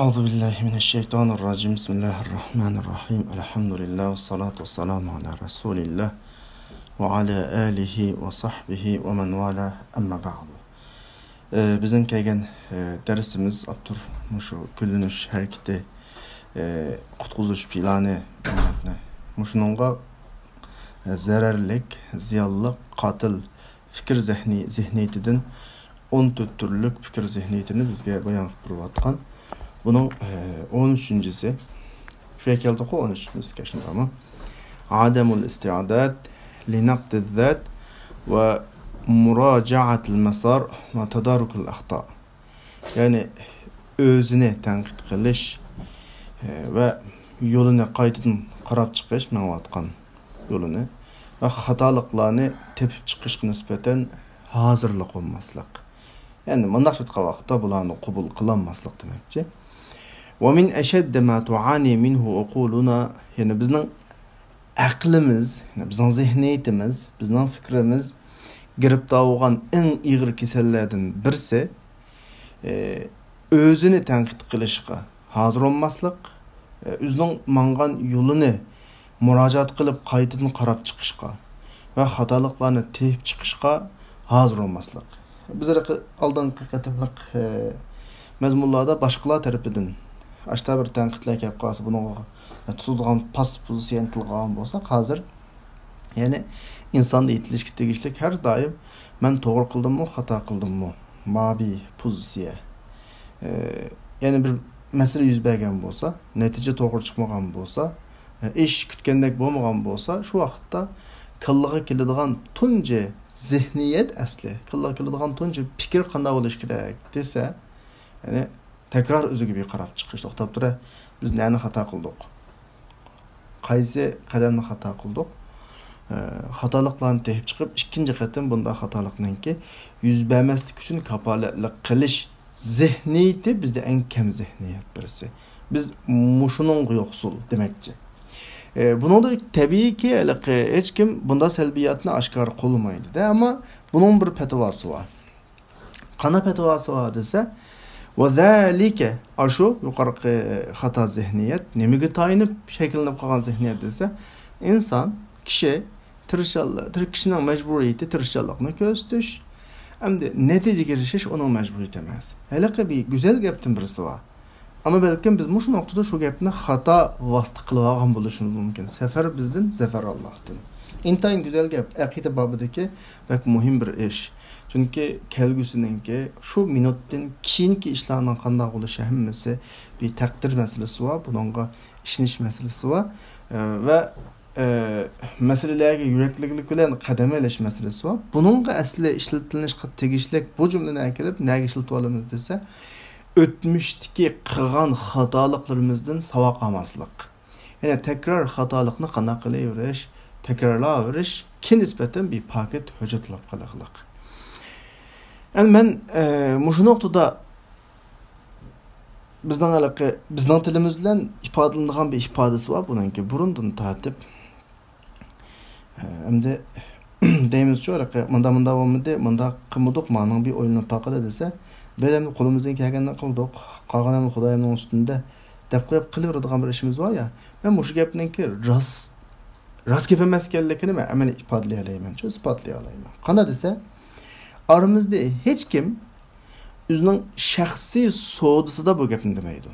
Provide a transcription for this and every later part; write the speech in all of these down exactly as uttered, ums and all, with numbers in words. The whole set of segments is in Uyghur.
أعوذ بالله من الشيطان الرجيم. بسم الله الرحمن الرحيم. الحمد لله والصلاة والسلام على رسول الله وعلى آله وصحبه ومن والاه. أما بعد. ئى، بىزنىڭ كەلگەن، ئى، دەرسىمىز ئاپتور مۇشۇ گۈللىنىش ھەرىكىتى، ئى، قۇتقۇزۇش پىلانى مۇشۇنىڭغا، ئى، زەرەرلىك، زىيانلىق، قاتىل پىكىر زېھنى-، زېھنىيىتىدىن ئون تۆت تۈرلۈك پىكىر زېھنىيىتىنى بىزگە بايان قىلىپ بېرىۋاتقان. بۇنىڭ، ئى، ئون ئۈچىنچىسى. شۇ يەرگە كەلدۇققۇ، ئون ئۈچىنچىسىگە، شۇنداقمۇ؟ عدم الاستعداد لنقد الذات ومراجعة المسار وتدارك الأخطاء. يەنى ئۆزىنى تەنقىد قىلىش، ئى، ۋە يولىنى قايتىدىن قاراپ چىقىش، مېڭىۋاتقان يولىنى ۋە خاتالىقلارنى تېپىپ چىقىشقا نىسبەتەن ھازىرلىق بولماسلىق. يەنى مۇنداق ئېيتقان ۋاقىتتا بۇلارنى قوبۇل قىلالماسلىق دېمەكچى. ومن أشد ما تعاني منه عقولنا، يەنى بىزنىڭ ئەقلىمىز، يەنى بىزنىڭ زېھنىيىتىمىز، بىزنىڭ پىكرىمىز گىرىپتار بولغان ئەڭ ئېغىر كېسەللەردىن بىرسى، ئى، ئۆزىنى تەنقىد قىلىشقا ھازىر بولماسلىق، ئى، ئۆزىنىڭ ماڭغان يولىنى مۇراجىئەت قىلىپ قايتىدىن قاراپ چىقىشقا ۋە خاتالىقلارنى تېپىپ چىقىشقا ھازىر بولماسلىق. بىز ھېلىقى ئالدىنقى قېتىملىق، ئى، مەزمۇنلاردا باشقىلار تەرىپىدىن ئاشتا بىر تەنقىدلەر كەپ قالسا، بۇنىڭغا تۇتىدىغان پاس پوزىتسىيەنى تىلغا ئالغان بولساق، ھازىر، يەنى ئىنساندا ئېيتىلىشكە تېگىشلىك ھەر دائىم «مەن توغرا قىلدىممۇ، خاتا قىلدىممۇ؟» مابىي پوزىتسىيە. ئى، يەنى بىر مەسىلە يۈز بەرگەن بولسا، نەتىجە توغرا چىقمىغان بولسا، ئى، ئىش كۈتكەندەك بولمىغان بولسا، شۇ ۋاقىتتا كاللىغا كېلىدىغان تۇنجى زېھنىيەت ئەسلى، كاللىغا كېلىدىغان تۇنجى پىكىر قانداق بولۇشى كېرەك دېسە، يەنى تەكرار ئۆزىگە بىر قاراپ چىقىش، توختاپ تۇرە، بىز نەنى خاتا قىلدۇق؟ قايسى قەدەمنى خاتا قىلدۇق؟ ئى، خاتالىقلارنى تېپىپ چىقىپ، ئىككىنچى قېتىم بۇنداق خاتالىقنىڭكى يۈز بەرمەسلىكى ئۈچۈن كاپالەتلىك قىلىش زېھنىيىتى بىزدە ئەڭ كەم زېھنىيەت بىرسى. بىز مۇشۇنىڭغا يوقسۇل دېمەكچى. ئى، بۇنىڭدا تەبىئىيكى، ھېلىقى ھېچكىم بۇنداق سەلبىياتنى ئاشكارا قوللىمايدۇ-دە، ئەمما بۇنىڭ بىر پەتىۋاسى بار. قانداق پەتىۋاسى بار دېسە، ۋەزالىكە، ئاشۇ يۇقىرىقى خاتا زېھنىيەت نېمىگە تايىنىپ شەكىللىنىپ قالغان زېھنىيەت دېسە، ئىنسان، كىشى تىرىشچانلىق، تىر-، كىشىنىڭ مەجبۇرىيىتى تىرىشچانلىقنى كۆرسىتىش ھەمدە نەتىجىگە ئېرىشىش ئۇنىڭ مەجبۇرىيىتى ئەمەس. ھېلىقى بىر گۈزەل گەپتىن بىرسى بار. ئەمما بەلكىم بىز مۇشۇ نۇقتىدا شۇ گەپنى خاتا ۋاسىتە قىلىۋالغان بولۇشىمىز مۇمكىن. زەفەر بىزدىن، زەفەر ئاللاھتىن. ئىنتايىن گۈزەل گەپ، ئەقىدە بابىدىكى بەك مۇھىم بىر ئىش. چۈنكى كەلگۈسىنىڭكى، شۇ مىنۇتتىن كېيىنكى ئىشلارنىڭ قانداق بولۇشى ھەممىسى بىر تەقدىر مەسىلىسى بار، بۇنىڭغا ئىشىنىش مەسىلىسى بار. ئە، ۋە، ئە، مەسىلىلەرگە يۈرەكلىكلىك بىلەن قەدەم ئېلىش مەسىلىسى بار. بۇنىڭغا ئەسلى ئىشلىتىلىشقا تېگىشلىك بۇ جۈملىنى ئەكېلىپ نەگە ئىشلىتىۋالىمىز دېسە، ئۆتمۈشتىكى قىلغان خاتالىقلىرىمىزدىن ساۋاق ئالماسلىق. يەنى تەكرار خاتالىقنى قانداق قىلىۋېرىش، تەكرارلاۋېرىشكە نىسبەتەن بىر پاكىت ھۆججەت تالاپ قىلىقلىق. يەنى مەن، ئە، مۇشۇ نۇقتىدا بىزنىڭ ھېلىقى، بىزنىڭ تىلىمىز بىلەن ئىپادىلىنىدىغان بىر ئىپادىسى بار، بۇنىڭكى بۇرۇندىن تارتىپ. ئەمدى دەيمىزچۇ، ھېلىقى مۇنداق، مۇنداق بولمىدى، مۇنداق قىلمىدۇق، مانىڭ بىر ئويلىنىپ باقىلى دېسە، بىز ئەمدى قولىمىزدىن كەلگەننى قىلدۇق، قالغىنى ئەمدى خۇدايىمنىڭ ئۈستىدە دەپ قويۇپ قىلىۋېرىدىغان بىر ئىشىمىز بار يا. مەن مۇشۇ گەپنىڭكى راست، راست گەپ ئەمەس ئىكەنلىكىنى مەن ئەمەلىي ئىپادىلىيەلەيمەن، شۇ ئىسپاتلىيالايمەن. قانداق دېسە، ئارىمىزدا ھېچكىم ئۆزىنىڭ شەخسىي سودىسىدا بۇ گەپنى دېمەيدۇ.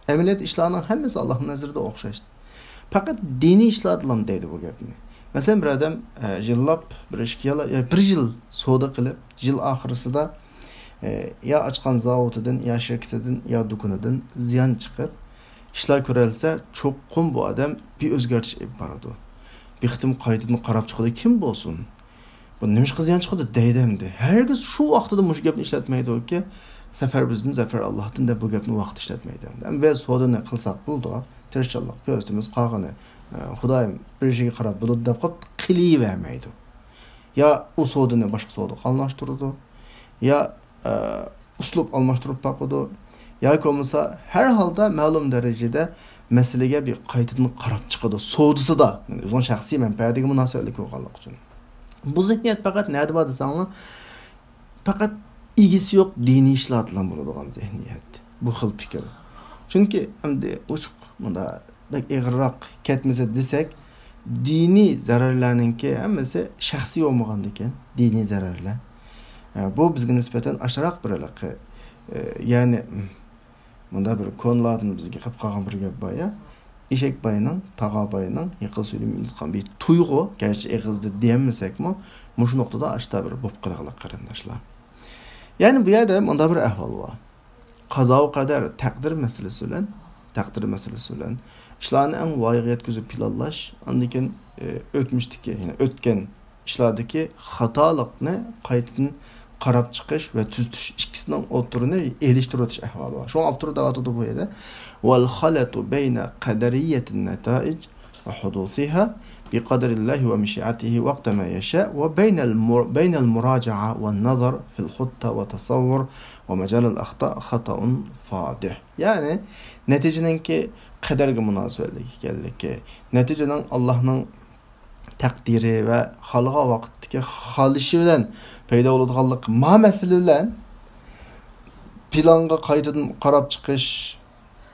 ئەمەلىيەتتە ئىشلارنىڭ ھەممىسى ئاللاھنىڭ نەزىرىدە ئوخشاش. پەقەت دىنىي ئىشلاردىلا دەيدۇ بۇ گەپنى. مەسىلەن، بىر ئادەم، ئە، يىللاپ بىر ئىشكە يالا-، يا بىر يىل سودا قىلىپ، يىل ئاخىرىسىدا، ئە، يا ئاچقان زاۋۇتىدىن، يا شىركىتىدىن، يا دۇكىنىدىن زىيان چىقىپ، ئىشلار كۆرەلسە، چوقۇم بۇ ئادەم بىر ئۆزگەرتىش ئېلىپ بارىدۇ. بىر قېتىم قايتىدىن قاراپ چىقىدۇ، كىم بولسۇن؟ بۇ نېمىشقا زىيان چىقىدۇ دەيدۇ ئەمدى. ھەرگىز شۇ ۋاقتىدا مۇشۇ گەپنى ئىشلەتمەيدۇكى، زەفەر بىزدىن، زەفەر ئاللاھتىن دەپ بۇ گەپنى ۋاقىت ئىشلەتمەيدۇ. ئەمدى بىز سودىنى قىلساق بولىدۇ، تىرىشچانلىق كۆرسىتىمىز، قالغىنى، ئە، خۇدايىم بېرىشىگە قاراپ بولىدۇ دەپ قويۇپ قىلىۋەرمەيدۇ. يا ئۇ سودىنى باشقا سودىغا ئالماشتۇرىدۇ، يا ئە، ئۇسلۇب ئالماشتۇرۇپ باقىدۇ. ياكى بولمىسا، ھەر ھالدا مەلۇم دەرىجىدە مەسىلىگە بىر قايتىدىن قاراپ چىقىدۇ. سودىسىدا، يەنى ئۆزىنىڭ شەخسىي مەنپەئەتىگە مۇناسىۋەتلىك بولغانلىقى ئۈچۈن. بۇ زېھنىيەت پەقەت نەدە بار دېسەڭلار، پەقەت ئىگىسى يوق دىنىي ئىشلار بىلەن بولىدىغان زېھنىيەت. بۇ خىل پىكىر. چۈنكى ئەمدى ئوشۇق مۇنداق بەك ئېغىرراق كەتمىسە دېسەك، دىنىي زەرەرلەرنىڭكى ھەممىسى شەخسىي بولمىغاندىكىن، دىنىي زەرەرلەر. ئە، بۇ بىزگە نىسبەتەن ئاشراق بىر ھېلىقى، ئە، يەنى، مۇنداق بىر كونىلاردىن بىزگە قېلىپ قالغان بىر گەپ بار يا، ئېشەك باينىڭ، تاغا باينىڭ يېقىلسا ئۆلۈم ئۇنتۇتقان بىر تۇيغۇ، گەرچە ئېغىزدا دېيەلمىسەكمۇ، مۇشۇ نۇقتىدا ئاشتا بىر بولۇپ قېلىغلىق قېرىنداشلار. يەنى بۇ يەردە مۇنداق بىر ئەھۋال بار. قازا-قەدەر، تەقدىر مەسىلىسى بىلەن، تەقدىر مەسىلىسى بىلەن ئىشلارنى ئەڭ ۋايىغا يەتكۈزۈپ پىلانلاش، ئاندىن كېيىن، ئۆتمۈشتىكى، يەنى ئۆتكەن ئىشلاردىكى خاتالىقنى قايتىدىن قاراپ چىقىش ۋە تۈزىتىش ئىككىسىنىڭ ئوتتۇرىنى ئېلىشتۇرۇۋېتىش ئەھۋالى بار. شۇڭا ئاپتور دەۋاتىدۇ بۇ يەردە، «والخلط بين قدرية النتائج وحدوثها بقدر الله ومشيئته وقت ما يشاء وبين المر-، بين المراجعة والنظر في الخطة وتصور ومجال الأخطاء خطأ فاضح.» يەنى، نەتىجىنىڭكى قەدەرگە مۇناسىۋەتلىك ئىكەنلىكى، نەتىجىنىڭ ئاللاھنىڭ تەقدىرى ۋە خالىغان ۋاقىتتىكى خالىشى بىلەن پەيدا بولىدىغانلىقى، ما مەسىلە بىلەن پىلانغا قايتىدىن قاراپ چىقىش،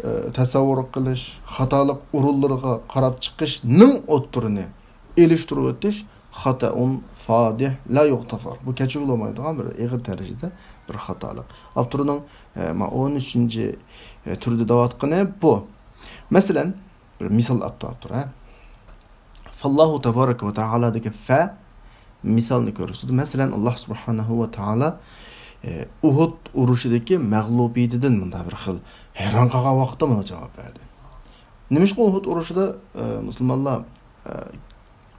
ئە، تەسەۋۋۇر قىلىش، خاتالىق ئورۇنلىرىغا قاراپ چىقىشنىڭ ئوتتۇرىنى ئېلىشتۇرۇۋېتىش خاتائۇن فادىھ لا يۇغتەفەر. بۇ كەچۈرۈلمەيدىغان بىر ئېغىر دەرىجىدە بىر خاتالىق. ئاپتورنىڭ، ئە، ما ئون ئۈچىنچى، ئە، تۈردە دەۋاتقىنى بۇ. مەسىلەن، بىر مىسال ئاپتۇ ئاپتور، ھە. فاللاھۇ تەبارەكە ۋە تائالادىكى فە مىسالنى كۆرسىتىدۇ. مەسىلەن، ئاللاھ سۇبھانەھۇ ۋە تائالا، ئە، ئۇھۇد ئۇرۇشىدىكى مەغلۇبىيىتىدىن مۇنداق بىر خىل ھەيران قالغان ۋاقىتتا مانا جاۋاب بەردى. نېمىشقا ئۇھۇد ئۇرۇشىدا، ئە، مۇسۇلمانلار، ئە،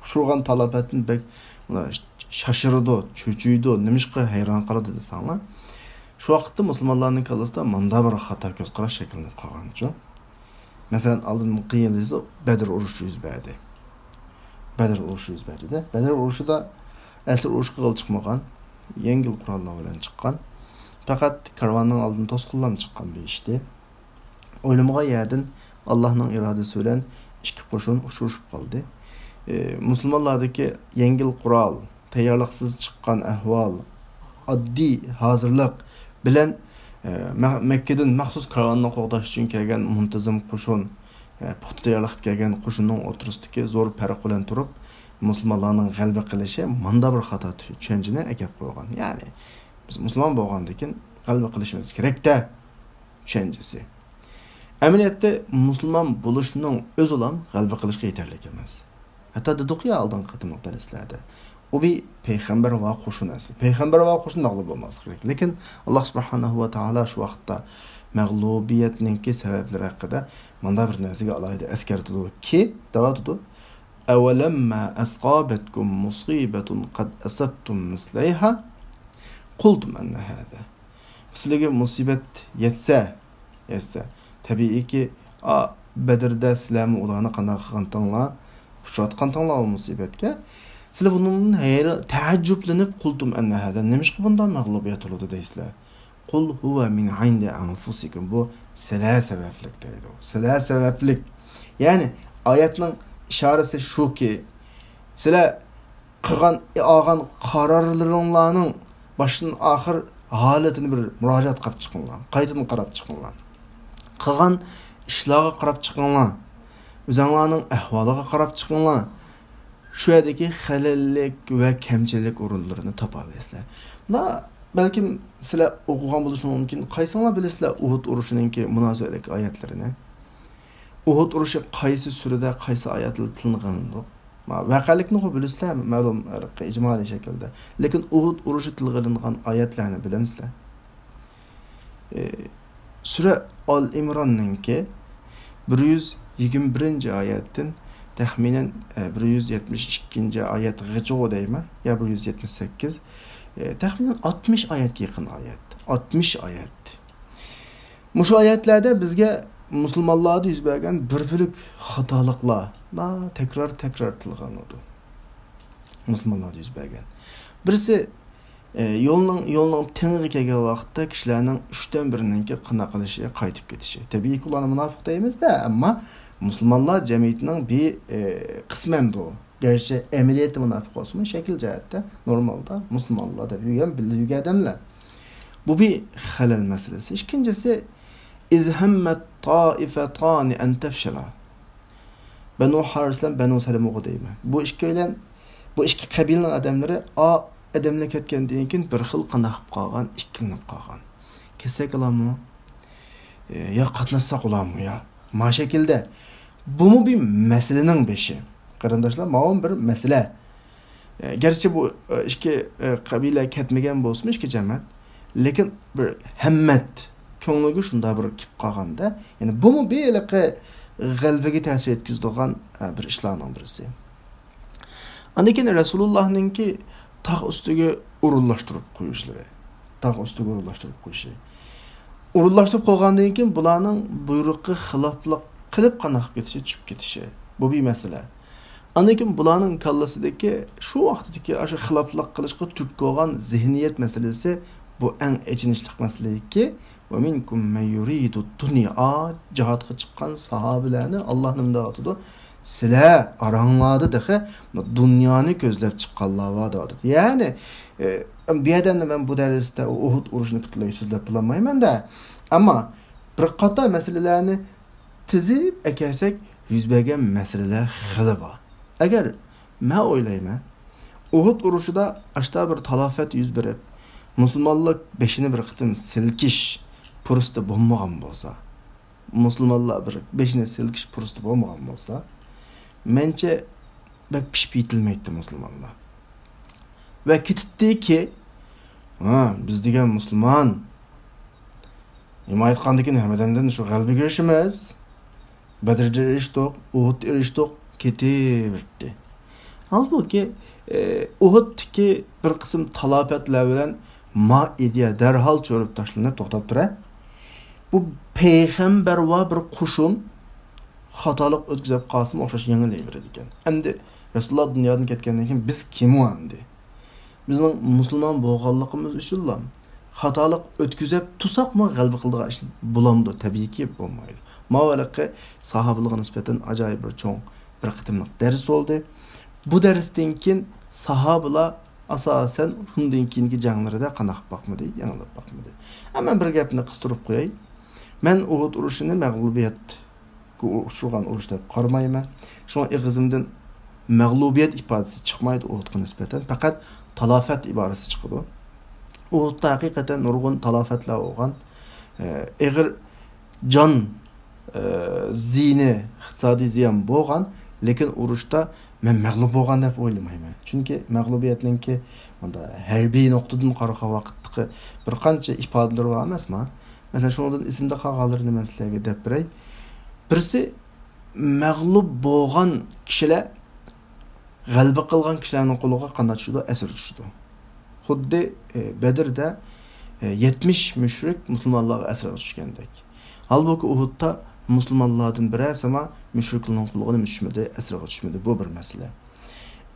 ئۇچرىغان تالاپەتتىن بەك، مانا، شاشىرىدۇ، چۆچۈيدۇ، نېمىشقا ھەيران قالىدۇ دېسەڭلار، شۇ ۋاقىتتا مۇسۇلمانلارنىڭ كاللىسىدا مۇنداق بىر خاتا كۆز قاراش شەكىللىنىپ قالغانچۇ. مەسىلەن، ئالدىنقى يىل بەدر ئۇرۇشى يۈز بەردى. بەدر ئۇرۇشى يۈز بەردى-دە. بەدر ئۇرۇشىدا ئەسلى ئۇرۇشقا قورال چىقمىغان، يەڭگىل قوراللار بىلەن چىققان. پەقەت كارۋاننىڭ ئالدىنى توسقۇنلاپ چىققان بىر ئىشتى. ئويلىمىغان يەردىن ئاللاھنىڭ ئىرادىسى بىلەن ئىككى قوشۇن ئۇچرىشىپ قالدى. ئى، مۇسۇلمانلاردىكى يەڭگىل قورال، تەييارلىقسىز چىققان ئەھۋال، ئاددىي ھازىرلىق بىلەن، ئى، مە-، مەككىدىن مەخسۇس كارۋاننى قوغداش ئۈچۈن كەلگەن مۇنتىزىم قوشۇن، ئى، پۇختا تەييارلىق قىلىپ كەلگەن قوشۇننىڭ ئوتتۇرىسىدىكى زور پەرق بىلەن تۇرۇپ، مۇسۇلمانلارنىڭ غەلىبە قىلىشى ماندا بىر خاتا چۈ-، چۈشەنچىنى ئەكەپ قويغان. يەنى، بىز مۇسۇلمان بولغاندىكىن غەلىبە قىلىشىمىز كېرەك-دە چۈشەنچىسى. ئەمەلىيەتتە مۇسۇلمان بولۇشنىڭ ئۆزىلا غەلىبە قىلىشقا يېتەرلىك ئەمەس. ھەتتا دېدۇقيا ئالدىنقى قېتىملىق دەرسلەردە، ئۇ بىر پەيغەمبەر ۋە قوشۇن ئەسلى. پەيغەمبەر ۋە قوشۇن مەغلۇپ بولماسلىقى كېرەك. لېكىن، ئاللاھ سۇبھانەھۇ ۋە تائالا شۇ ۋاقىتتا مەغلۇبىيەتنىڭكى سەۋەبلىرى ھەققىدە مۇنداق بىر نەرسىگە ئالاھىدە ئەسكەرتىدۇكى، دەۋاتىدۇ، «أولما أصابتكم مصيبة قد أصبتم مثليها قلتم أنى هذا.» سىلەرگە مۇسىبەت يەتسە، يەتسە، تەبىئىيكى، ئا، بەدىردە سىلەرمۇ ئۇلارنى قانداق قىلغانتىڭلار، ئۇچراتقانتىڭلار ئۇ مۇسىبەتكە. سىلەر بۇنىڭدىن ھەيران، تەئەججۈپلىنىپ، «قلتم أنى هذا»، نېمىشقا بۇنداق مەغلۇبىيەت بولىدۇ دەيسىلەر. قل هو من عند أنفسكم، بۇ سىلەر سەۋەبلىك دەيدۇ. سىلەر سەۋەبلىك. يەنى، ئايەتنىڭ ئىشارىسى شۇكى، سىلەر قىلغان، ئالغان قارارلىرىڭلارنىڭ باشتىن ئاخىر ھالىتىنى بىر مۇراجىئەت قىلىپ چىقىڭلار. قايتىدىن قاراپ چىقىڭلار. قىلغان ئىشلارغا قاراپ چىقىڭلار. ئۆزۈڭلارنىڭ ئەھۋالىغا قاراپ چىقىڭلار. شۇ يەردىكى خەلەللىك ۋە كەمچىلىك ئورۇنلىرىنى تاپالايسىلەر. مۇنداق، بەلكىم سىلەر ئوقۇغان بولۇشى مۇمكىن. قايسىڭلار بىلىسىلەر ئۇھۇد ئۇرۇشىنىڭكى مۇناسىۋەتلىك ئايەتلىرىنى؟ ئۇھۇد ئۇرۇشى قايسى سۈرىدە، قايسى ئايەتلەردە تىلغا ئېلىندى؟ ما، ۋەقەلىكنىغۇ بىلىسىلەر، مەلۇم، ئىجمالىي شەكىلدە. لېكىن ئۇھۇد ئۇرۇشى تىلغا ئېلىنغان ئايەتلەرنى بىلەمسىلەر؟ ئى، سۈرە ئال ئىمراننىڭكى بىر يۈز يىگىرمە بىرىنچى ئايەتتىن تەخمىنەن، ئى، بىر يۈز يەتمىش ئىككىنچى ئايەتغىچىغۇ دەيمەن، يا بىر يۈز يەتمىش سەككىز، ئى، تەخمىنەن ئاتمىش ئايەتكە يېقىن ئايەت. ئاتمىش ئايەت. مۇشۇ ئايەتلەردە بىزگە مۇسۇلمانلاردا يۈز بەرگەن بىر بۆلەك خاتالىقلار تەكرار، تەكرار تىلغا ئېلىنىدۇ. مۇسۇلمانلاردا يۈز بەرگەن. بىرسى، ئە، يولنىڭ، يولنىڭ تېڭىغا كەلگەن ۋاقىتتا كىشىلەرنىڭ ئۈچتىن بىرىنىڭكى قانداق قىلىشى، قايتىپ كېتىشى. تەبىئىيكى، ئۇلارنى مۇناپىق دەيمىز-دە، ئەمما مۇسۇلمانلار جەمئىيىتىنىڭ بىر، ئە، قىسمەندۇ. گەرچە ئەمەلىيەتتە مۇناپىق بولسىمۇ، شەكىل جەھەتتە نورمالدا مۇسۇلمانلار دەپ يۈرگەن، بىللە يۈرگەن ئادەملەر. بۇ بىر خەلەل مەسىلىسى. ئىككىنچىسى، إذ همت طائفتان أن تفشلا. بەنۇ ھارىس بىلەن بەنۇ سەلىمىغا دەيمەن. بۇ ئىككىيلەن، بۇ ئىككى قەبىلىنىڭ ئادەملىرى ئا ئادەملەر كەتكەندىن كېيىن بىر خىل قانداق قىلىپ قالغان، ئىككىلىنىپ قالغان. كەتسەك ئالامۇ؟ ئە، يا قاتناشساق ئالامۇ يا؟ ما شەكىلدە. بۇمۇ بىر مەسىلىنىڭ بېشى. قېرىنداشلار، ماۋۇ بىر مەسىلە. ئە، گەرچە بۇ، ئە، ئىككى، ئە، قەبىلە كەتمىگەن بولسىمۇ، ئىككى جەمەت، لېكىن بىر ھەممەت كۆڭلىگە شۇنداق بىر كېلىپ قالغاندا، يەنى بۇمۇ بىر ھېلىقى غەلىبىگە تەسىر يەتكۈزىدىغان، ئە، بىر ئىشلارنىڭ بىرسى. ئاندىن كېيىن رەسۇلۇللاھنىڭكى تاغ ئۈستىگە ئورۇنلاشتۇرۇپ قويۇشلىرى. تاغ ئۈستىگە ئورۇنلاشتۇرۇپ قويۇشى. ئورۇنلاشتۇرۇپ قويغاندىن كېيىن بۇلارنىڭ بۇيرۇقىغا خىلاپلىق قىلىپ قانداق قىلىپ كېتىشى، چۈشۈپ كېتىشى. بۇ بىر مەسىلە. ئاندىن كېيىن بۇلارنىڭ كاللىسىدىكى شۇ ۋاقىتتىكى ئاشۇ خىلاپلىق قىلىشقا تۈرتكە بولغان زېھنىيەت مەسىلىسى، بۇ ئەڭ ئېچىنىشلىق مەسىلە ئىكەن. ومنكم من يريد الدنيا. ئا، جىھادقا چىققان ساھابىلەرنى ئاللاھ نېمە دەۋاتىدۇ؟ سىلەر ئاراڭلاردا تېخى دۇنيانى كۆزلەپ چىققانلار بار دەۋاتىدۇ. يەنى، ئە، بۇ يەردە مەن بۇ دەرستە ئۇ ئۇھۇد ئۇرۇشىنى پۈتۈنلەي سۆزلەپ بولالمايمەن-دە. ئەمما بىر قاتار مەسىلىلەرنى تىزىپ ئەكەلسەك، يۈز بەرگەن مەسىلىلەر خېلى بار. ئەگەر مەن ئويلايمەن، ئۇھۇد ئۇرۇشىدا ئاشتا بىر تالاپەت يۈز بېرىپ، مۇسۇلمانلار بېشىنى بىر قېتىم سىلكىش پۇرسىتى بولمىغان بولسا، مۇسۇلمانلار بىر بېشىنى سىلكىش پۇرسىتى بولمىغان بولسا، مەنچە بەك پىشىپ يېتىلمەيتتى مۇسۇلمانلار. ۋە كېتىتتىكى، ھا، بىز دېگەن مۇسۇلمان، نېمە ئېيتقاندىكىن ھەممىدىن شۇ غەلىبىگە ئېرىشىمىز. بەدرىدە ئېرىشتۇق، ئۇھۇدتا ئېرىشتۇق، كېتىۋېرىپتۇ. ھالبۇكى، ئە، ئۇھۇدتىكى بىر قىسىم تالاپەتلەر بىلەن ما ئىدىيە دەرھال چۆرۈپ تاشلىنىپ توختاپ تۇرە. بۇ پەيغەمبەرۋە بىر قوشۇن خاتالىق ئۆتكۈزۈپ قالسىمۇ ئوخشاش يېڭىلىۋېرىدىكەن. ئەمدى رەسۇلۇللا دۇنيادىن كەتكەندىن كېيىن بىز كىم ئەمدى؟ بىزنىڭ مۇسۇلمان بولغانلىقىمىز ئۈچۈنلا خاتالىق ئۆتكۈزۈپ تۇرساقمۇ غەلىبە قىلىدىغان ئىش بولامدۇ؟ تەبىئىيكى بولمايدۇ. ماۋۇ ھېلىقى ساھابىلارغا نىسبەتەن ئاجايىپ بىر چوڭ، بىر قېتىملىق دەرس بولدى. بۇ دەرستىن كېيىن ساھابىلار ئاساسەن شۇندىن كېيىنكى جەڭلىرىدە قانداق باقمىدى، يېڭىلىپ باقمىدى. ئەمما بىر گەپنى قىستۇرۇپ قوياي. مەن ئۇھۇد ئۇرۇشىنى مەغلۇبىيەت ئۇچرىغان ئۇرۇش دەپ قارىمايمەن. شۇڭا ئېغىزىمدىن مەغلۇبىيەت ئىپادىسى چىقمايدۇ ئۇھۇدقا نىسبەتەن، پەقەت تالاپەت ئىبارىسى چىقىدۇ. ئۇھۇدتا ھەقىقەتەن نۇرغۇن تالاپەتلەر بولغان، ئېغىر جان، ئە، زىيىنى، ئىقتىسادىي زىيان بولغان، لېكىن ئۇرۇشتا مەن مەغلۇپ بولغان دەپ ئويلىمايمەن. چۈنكى مەغلۇبىيەتنىڭكى مۇنداق ھەربىي نۇقتىدىن قارىغان ۋاقىتتىكى بىر قانچە ئىپادىلىرى بار ئەمەسما؟ مەسىلەن، شۇنىڭدىن ئېسىمدە قالغانلىرىنى مەن سىلەرگە دەپ بېرەي. بىرسى، مەغلۇپ بولغان كىشىلەر غەلىبە قىلغان كىشىلەرنىڭ قولىغا قانداق چۈشىدۇ؟ ئەسىر چۈشىدۇ. خۇددى، ئە، بەدرىدە، ئە، يەتمىش مۇشرىك مۇسۇلمانلارغا ئەسىرگە چۈشكەندەك. ھالبۇكى، ئۇھۇدتا مۇسۇلمانلاردىن بىرەرسىمۇ مۇشرىكلارنىڭ قولىغا نېمە چۈشمىدى، ئەسىرگە چۈشمىدى. بۇ بىر مەسىلە.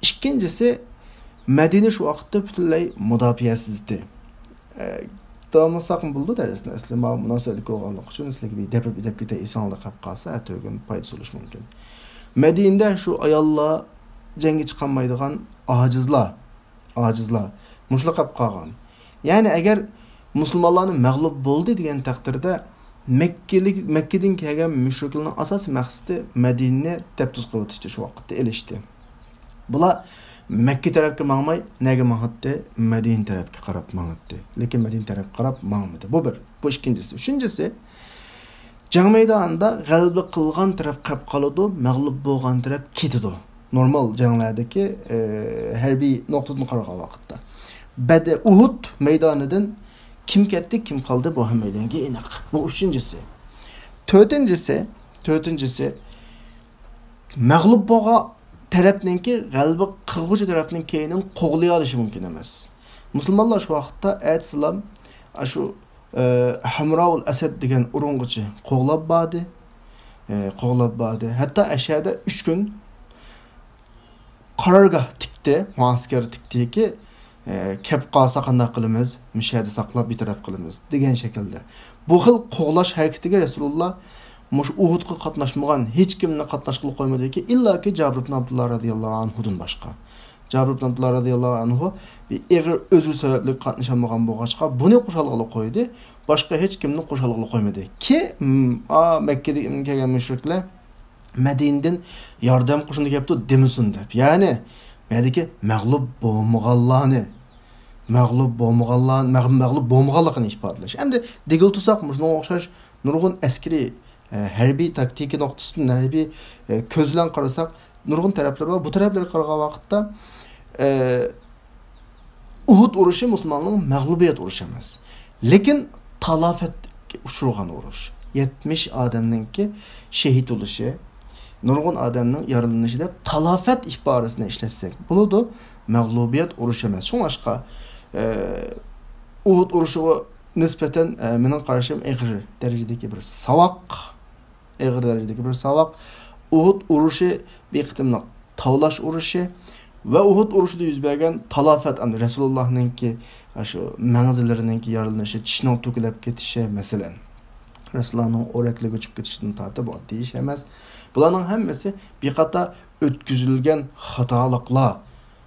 ئىككىنچىسى، مەدىنە شۇ ۋاقىتتا پۈتۈنلەي مۇداپىئەسىزدى. ئە، داۋاملىساقمۇ بولىدۇ دەرسنى. ئەسلى ماۋۇ مۇناسىۋەتلىك بولغانلىقى ئۈچۈن سىلەرگە بىر دەپ، دەپ كېتەي، ئېسىڭلاردا قېلىپ قالسا، ئەتىگۈن پايدىسى بولۇشى مۇمكىن. مەدىنىدە شۇ ئاياللار، جەڭگە چىقالمايدىغان ئاجىزلار، ئاجىزلار مۇشۇلار قېلىپ قالغان. يەنى ئەگەر مۇسۇلمانلارنى مەغلۇپ بولدى دېگەن تەقدىردە، مەككىلىك، مەككىدىن كەلگەن مۇشرىكلارنىڭ ئاساسىي مەقسىتى مەدىنىنى دەپتۇز قىلىۋېتىشتى، شۇ ۋاقىتتا ئېلىشتى. بۇلار مەككە تەرەپكە ماڭماي، نەگە ماڭاتتى؟ مەدىنە تەرەپكە قاراپ ماڭاتتى. لېكىن مەدىنە تەرەپكە قاراپ ماڭمىدى. بۇ بىر. بۇ ئىككىنچىسى. ئۈچىنچىسى، جەڭ مەيدانىدا غەلىبە قىلغان تەرەپ قېلىپ قالىدۇ، مەغلۇپ بولغان تەرەپ كېتىدۇ. نورمال جەڭلەردىكى، ئى، ھەربىي نۇقتىدىن قارىغان ۋاقىتتا. بەدە-، ئۇھۇد مەيدانىدىن كىم كەتتى، كىم قالدى، بۇ ھەممەيلەنگە ئېنىق. بۇ ئۈچىنچىسى. تۆتىنچىسى، تۆتىنچىسى، مەغلۇپ بولغان تەرەپنىڭكى غەلىبە قىلغۇچى تەرەپنىڭ كەينىدىن قوغلىيالىشى مۇمكىن ئەمەس. مۇسۇلمانلار شۇ ۋاقىتتا ئەتىسىلام ئاشۇ، ئە، ھەمراۋۇل ئەسەد دېگەن ئورۇنغىچە قوغلاپ باردى. ئە، قوغلاپ باردى. ھەتتا ئەشەدە ئۈچ كۈن قارارگاھ تىكتى، مۇئەسكەر تىكتىكى، ئە، كەپ قالسا قانداق قىلىمىز؟ مۇشۇ يەردە ساقلاپ بىتەرەپ قىلىمىز دېگەن شەكىلدە. بۇ خىل قوغلاش ھەرىكىتىگە رەسۇلۇللا مۇشۇ ئۇھۇدقا قاتناشمىغان، ھېچكىمنى قاتناشقىلى قويمىدىكى، ئىللاكى جابىر ئىبن ئابدۇللا رەزىياللاھۇ ئەنھۇدىن باشقا. جابىر ئىبن ئابدۇللا رەزىياللاھۇ ئەنھۇ بىر ئېغىر ئۆزرى سەۋەبلىك قاتنىشالمىغان بولغاچقا، بۇنى قوشالغىلى قويدى. باشقا ھېچ كىمنى قوشالغىلى قويمىدى. كى-، م، ئا، مەككىدىن كەلگەن مۇشرىكلار مەدىنىدىن ياردەم قوشۇنى كەپتۇ دېمىسۇن دەپ. يەنى، مەدىكى مەغلۇپ بولمىغانلارنى، مەغلۇپ بولمىغانلار-، مەغ-، مەغلۇپ بولمىغانلىقىنى ئىپادىلەش. ئەمدى دېگىلى تۇرساق، مۇشۇنىڭغا ئوخشاش نۇرغۇن ئەسكىرىي، ئە، ھەربىي تاكتىكا نۇقتىسىدىن، ھەربىي، ئە، كۆز بىلەن قارىساق، نۇرغۇن تەرەپلىرى بار. بۇ تەرەپلەرگە قارىغان ۋاقىتتا، ئە، ئۇھۇد ئۇرۇشى مۇسۇلمانلارنىڭ مەغلۇبىيەت ئۇرۇشى ئەمەس، لېكىن تالاپەتكە ئۇچرىغان ئۇرۇش. يەتمىش ئادەمنىڭكى شېھىت بولۇشى، نۇرغۇن ئادەمنىڭ يارىلىنىشى دەپ تالاپەت ئىپادىسىنى ئىشلەتسەك بولىدۇ. مەغلۇبىيەت ئۇرۇشى ئەمەس. شۇڭلاشقا، ئە، ئۇھۇد ئۇرۇشىغا نىسبەتەن، ئە، مېنىڭ قارىشىم ئېغىر دەرىجىدىكى بىر ساۋاق. ئېغىر دەرىجىدىكى بىر ساۋاق. ئۇھۇد ئۇرۇشى بىر قېتىملىق تاۋلاش ئۇرۇشى ۋە ئۇھۇد ئۇرۇشىدا يۈز بەرگەن تالاپەت، ئەمدى رەسۇلۇللاھنىڭكى، ئاشۇ مەڭزىلىرىنىڭكى يارىلىنىشى، چىشىنىڭ تۆكۈلۈپ كېتىشى، مەسىلەن، رەسۇلۇللاھنىڭ ئورەكلىرى ئۆچۈپ كېتىشىدىن تارتىپ، بۇ ئاددىي ئىش ئەمەس. بۇلارنىڭ ھەممىسى بىر قاتار ئۆتكۈزۈلگەن خاتالىقلار.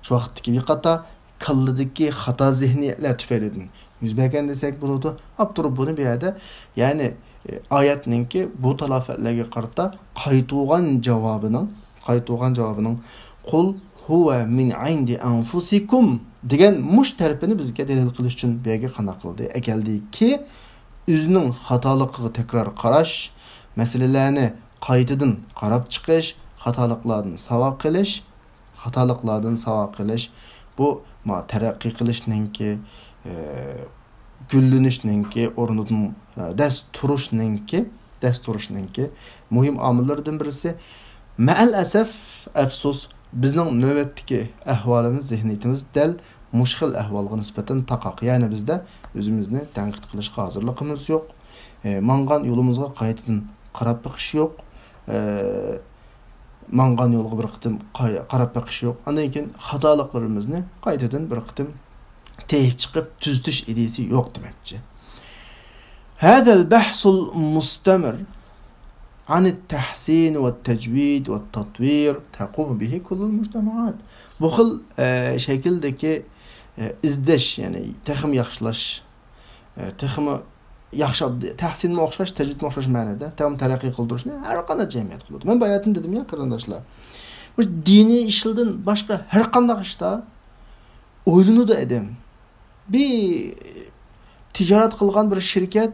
شۇ ۋاقىتتىكى بىر قاتار كاللىدىكى خاتا زېھنىيەتلەر تۈپەيلىدىن يۈز بەرگەن دېسەك بولىدۇ. ئاپتور بۇنى بۇ يەردە، يەنى، ئايەتنىڭكى بۇ تالاپەتلەرگە قارىتا قايتۇرغان جاۋابىنىڭ، قايتۇرغان جاۋابىنىڭ «قۇل ھۇۋە مىن ئىندى ئەنفۇسىكۇم» دېگەن مۇش تەرىپىنى بىزگە دەلىل قىلىش ئۈچۈن بۇ يەرگە قانداق قىلدى؟ ئەكەلدىكى، ئۆزىنىڭ خاتالىقىغا تەكرار قاراش، مەسىلىلەرنى قايتىدىن قاراپ چىقىش، خاتالىقلاردىن ساۋاق قىلىش، خاتالىقلاردىن ساۋاق قىلىش، بۇ، ما، تەرەققىي قىلىشنىڭكى، ئە، گۈللىنىشنىڭكى، ئورنىدىن، ئە، دەس تۇرۇشنىڭكى، دەس تۇرۇشنىڭكى مۇھىم ئامىللىرىدىن بىرسى. مەئەل ئەسەف، ئەپسۇس، بىزنىڭ نۆۋەتتىكى ئەھۋالىمىز، زېھنىيىتىمىز دەل مۇشۇ خىل ئەھۋالغا نىسبەتەن تاقاق. يەنى بىزدە ئۆزىمىزنى تەنقىد قىلىشقا ھازىرلىقىمىز يوق. ئە، ماڭغان يولىمىزغا قايتىدىن قاراپ بېقىش يوق. ئە، ماڭغان يولغا بىر قېتىم قاي-، قاراپ بېقىش يوق. ئاندىن كېيىن خاتالىقلىرىمىزنى قايتىدىن بىر قېتىم تېيىپ چىقىپ تۈزىتىش ئىدىيىسى يوق دېمەكچى. هذا البحث المستمر عن التحسين والتجويد والتطوير تقوم به كل المجتمعات. بۇ خىل، ئە، شەكىلدىكى، ئە، ئىزدەش، يەنى تېخىمۇ ياخشىلاش، ئە، تېخىمۇ ياخشى، تەھسىنمۇ ئوخشاش، تەجۋىدمۇ ئوخشاش مەنىدە، تېخىمۇ تەرەققىي قىلدۇرۇشنى ھەر قانداق جەمئىيەت قىلىدۇ. مەن باياتىن دېدىم يا، قېرىنداشلار، بۇ دىنىي ئىشلاردىن باشقا ھەر قانداق ئىشتا ئويلىنىدۇ ئادەم. بىر تىجارەت قىلغان بىر شىركەت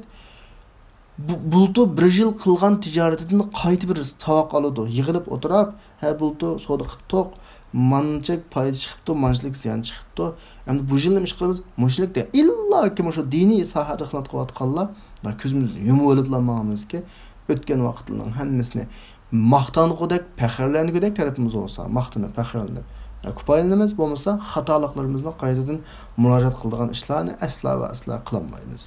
بۇ-، بۇلتۇر بىر يىل قىلغان تىجارىتىدىن قايتا بىر ساۋاق ئالىدۇ. يىغىلىپ ئولتۇراپ، ھە، بۇلتۇر سودا قىپتۇق، مانچە پايدا چىقىپتۇ، مانچىلىك زىيان چىقىپتۇ. ئەمدى بۇ يىل نېمە ئىش قىلىمىز؟ مۇشۇلۇك دە. ئىللاكى مۇشۇ دىنىي ساھەدە خىزمەت قىلىۋاتقانلار، دا كۆزىمىزنى يۇمۇۋېلىپلا ماڭىمىزكى، ئۆتكەن ۋاقىتلارنىڭ ھەممىسىنى ماختانغۇدەك، پەخىرلەنگۈدەك تەرىپىمىز بولسا، ماختىنىپ، پەخىرلىنىپ، كۇپايىلىنىمىز، بولمىسا خاتالىقلىرىمىزنى قايتىدىن مۇراجىئەت قىلىدىغان ئىشلارنى ئەسلا ۋە ئەسلا قىلالمايمىز.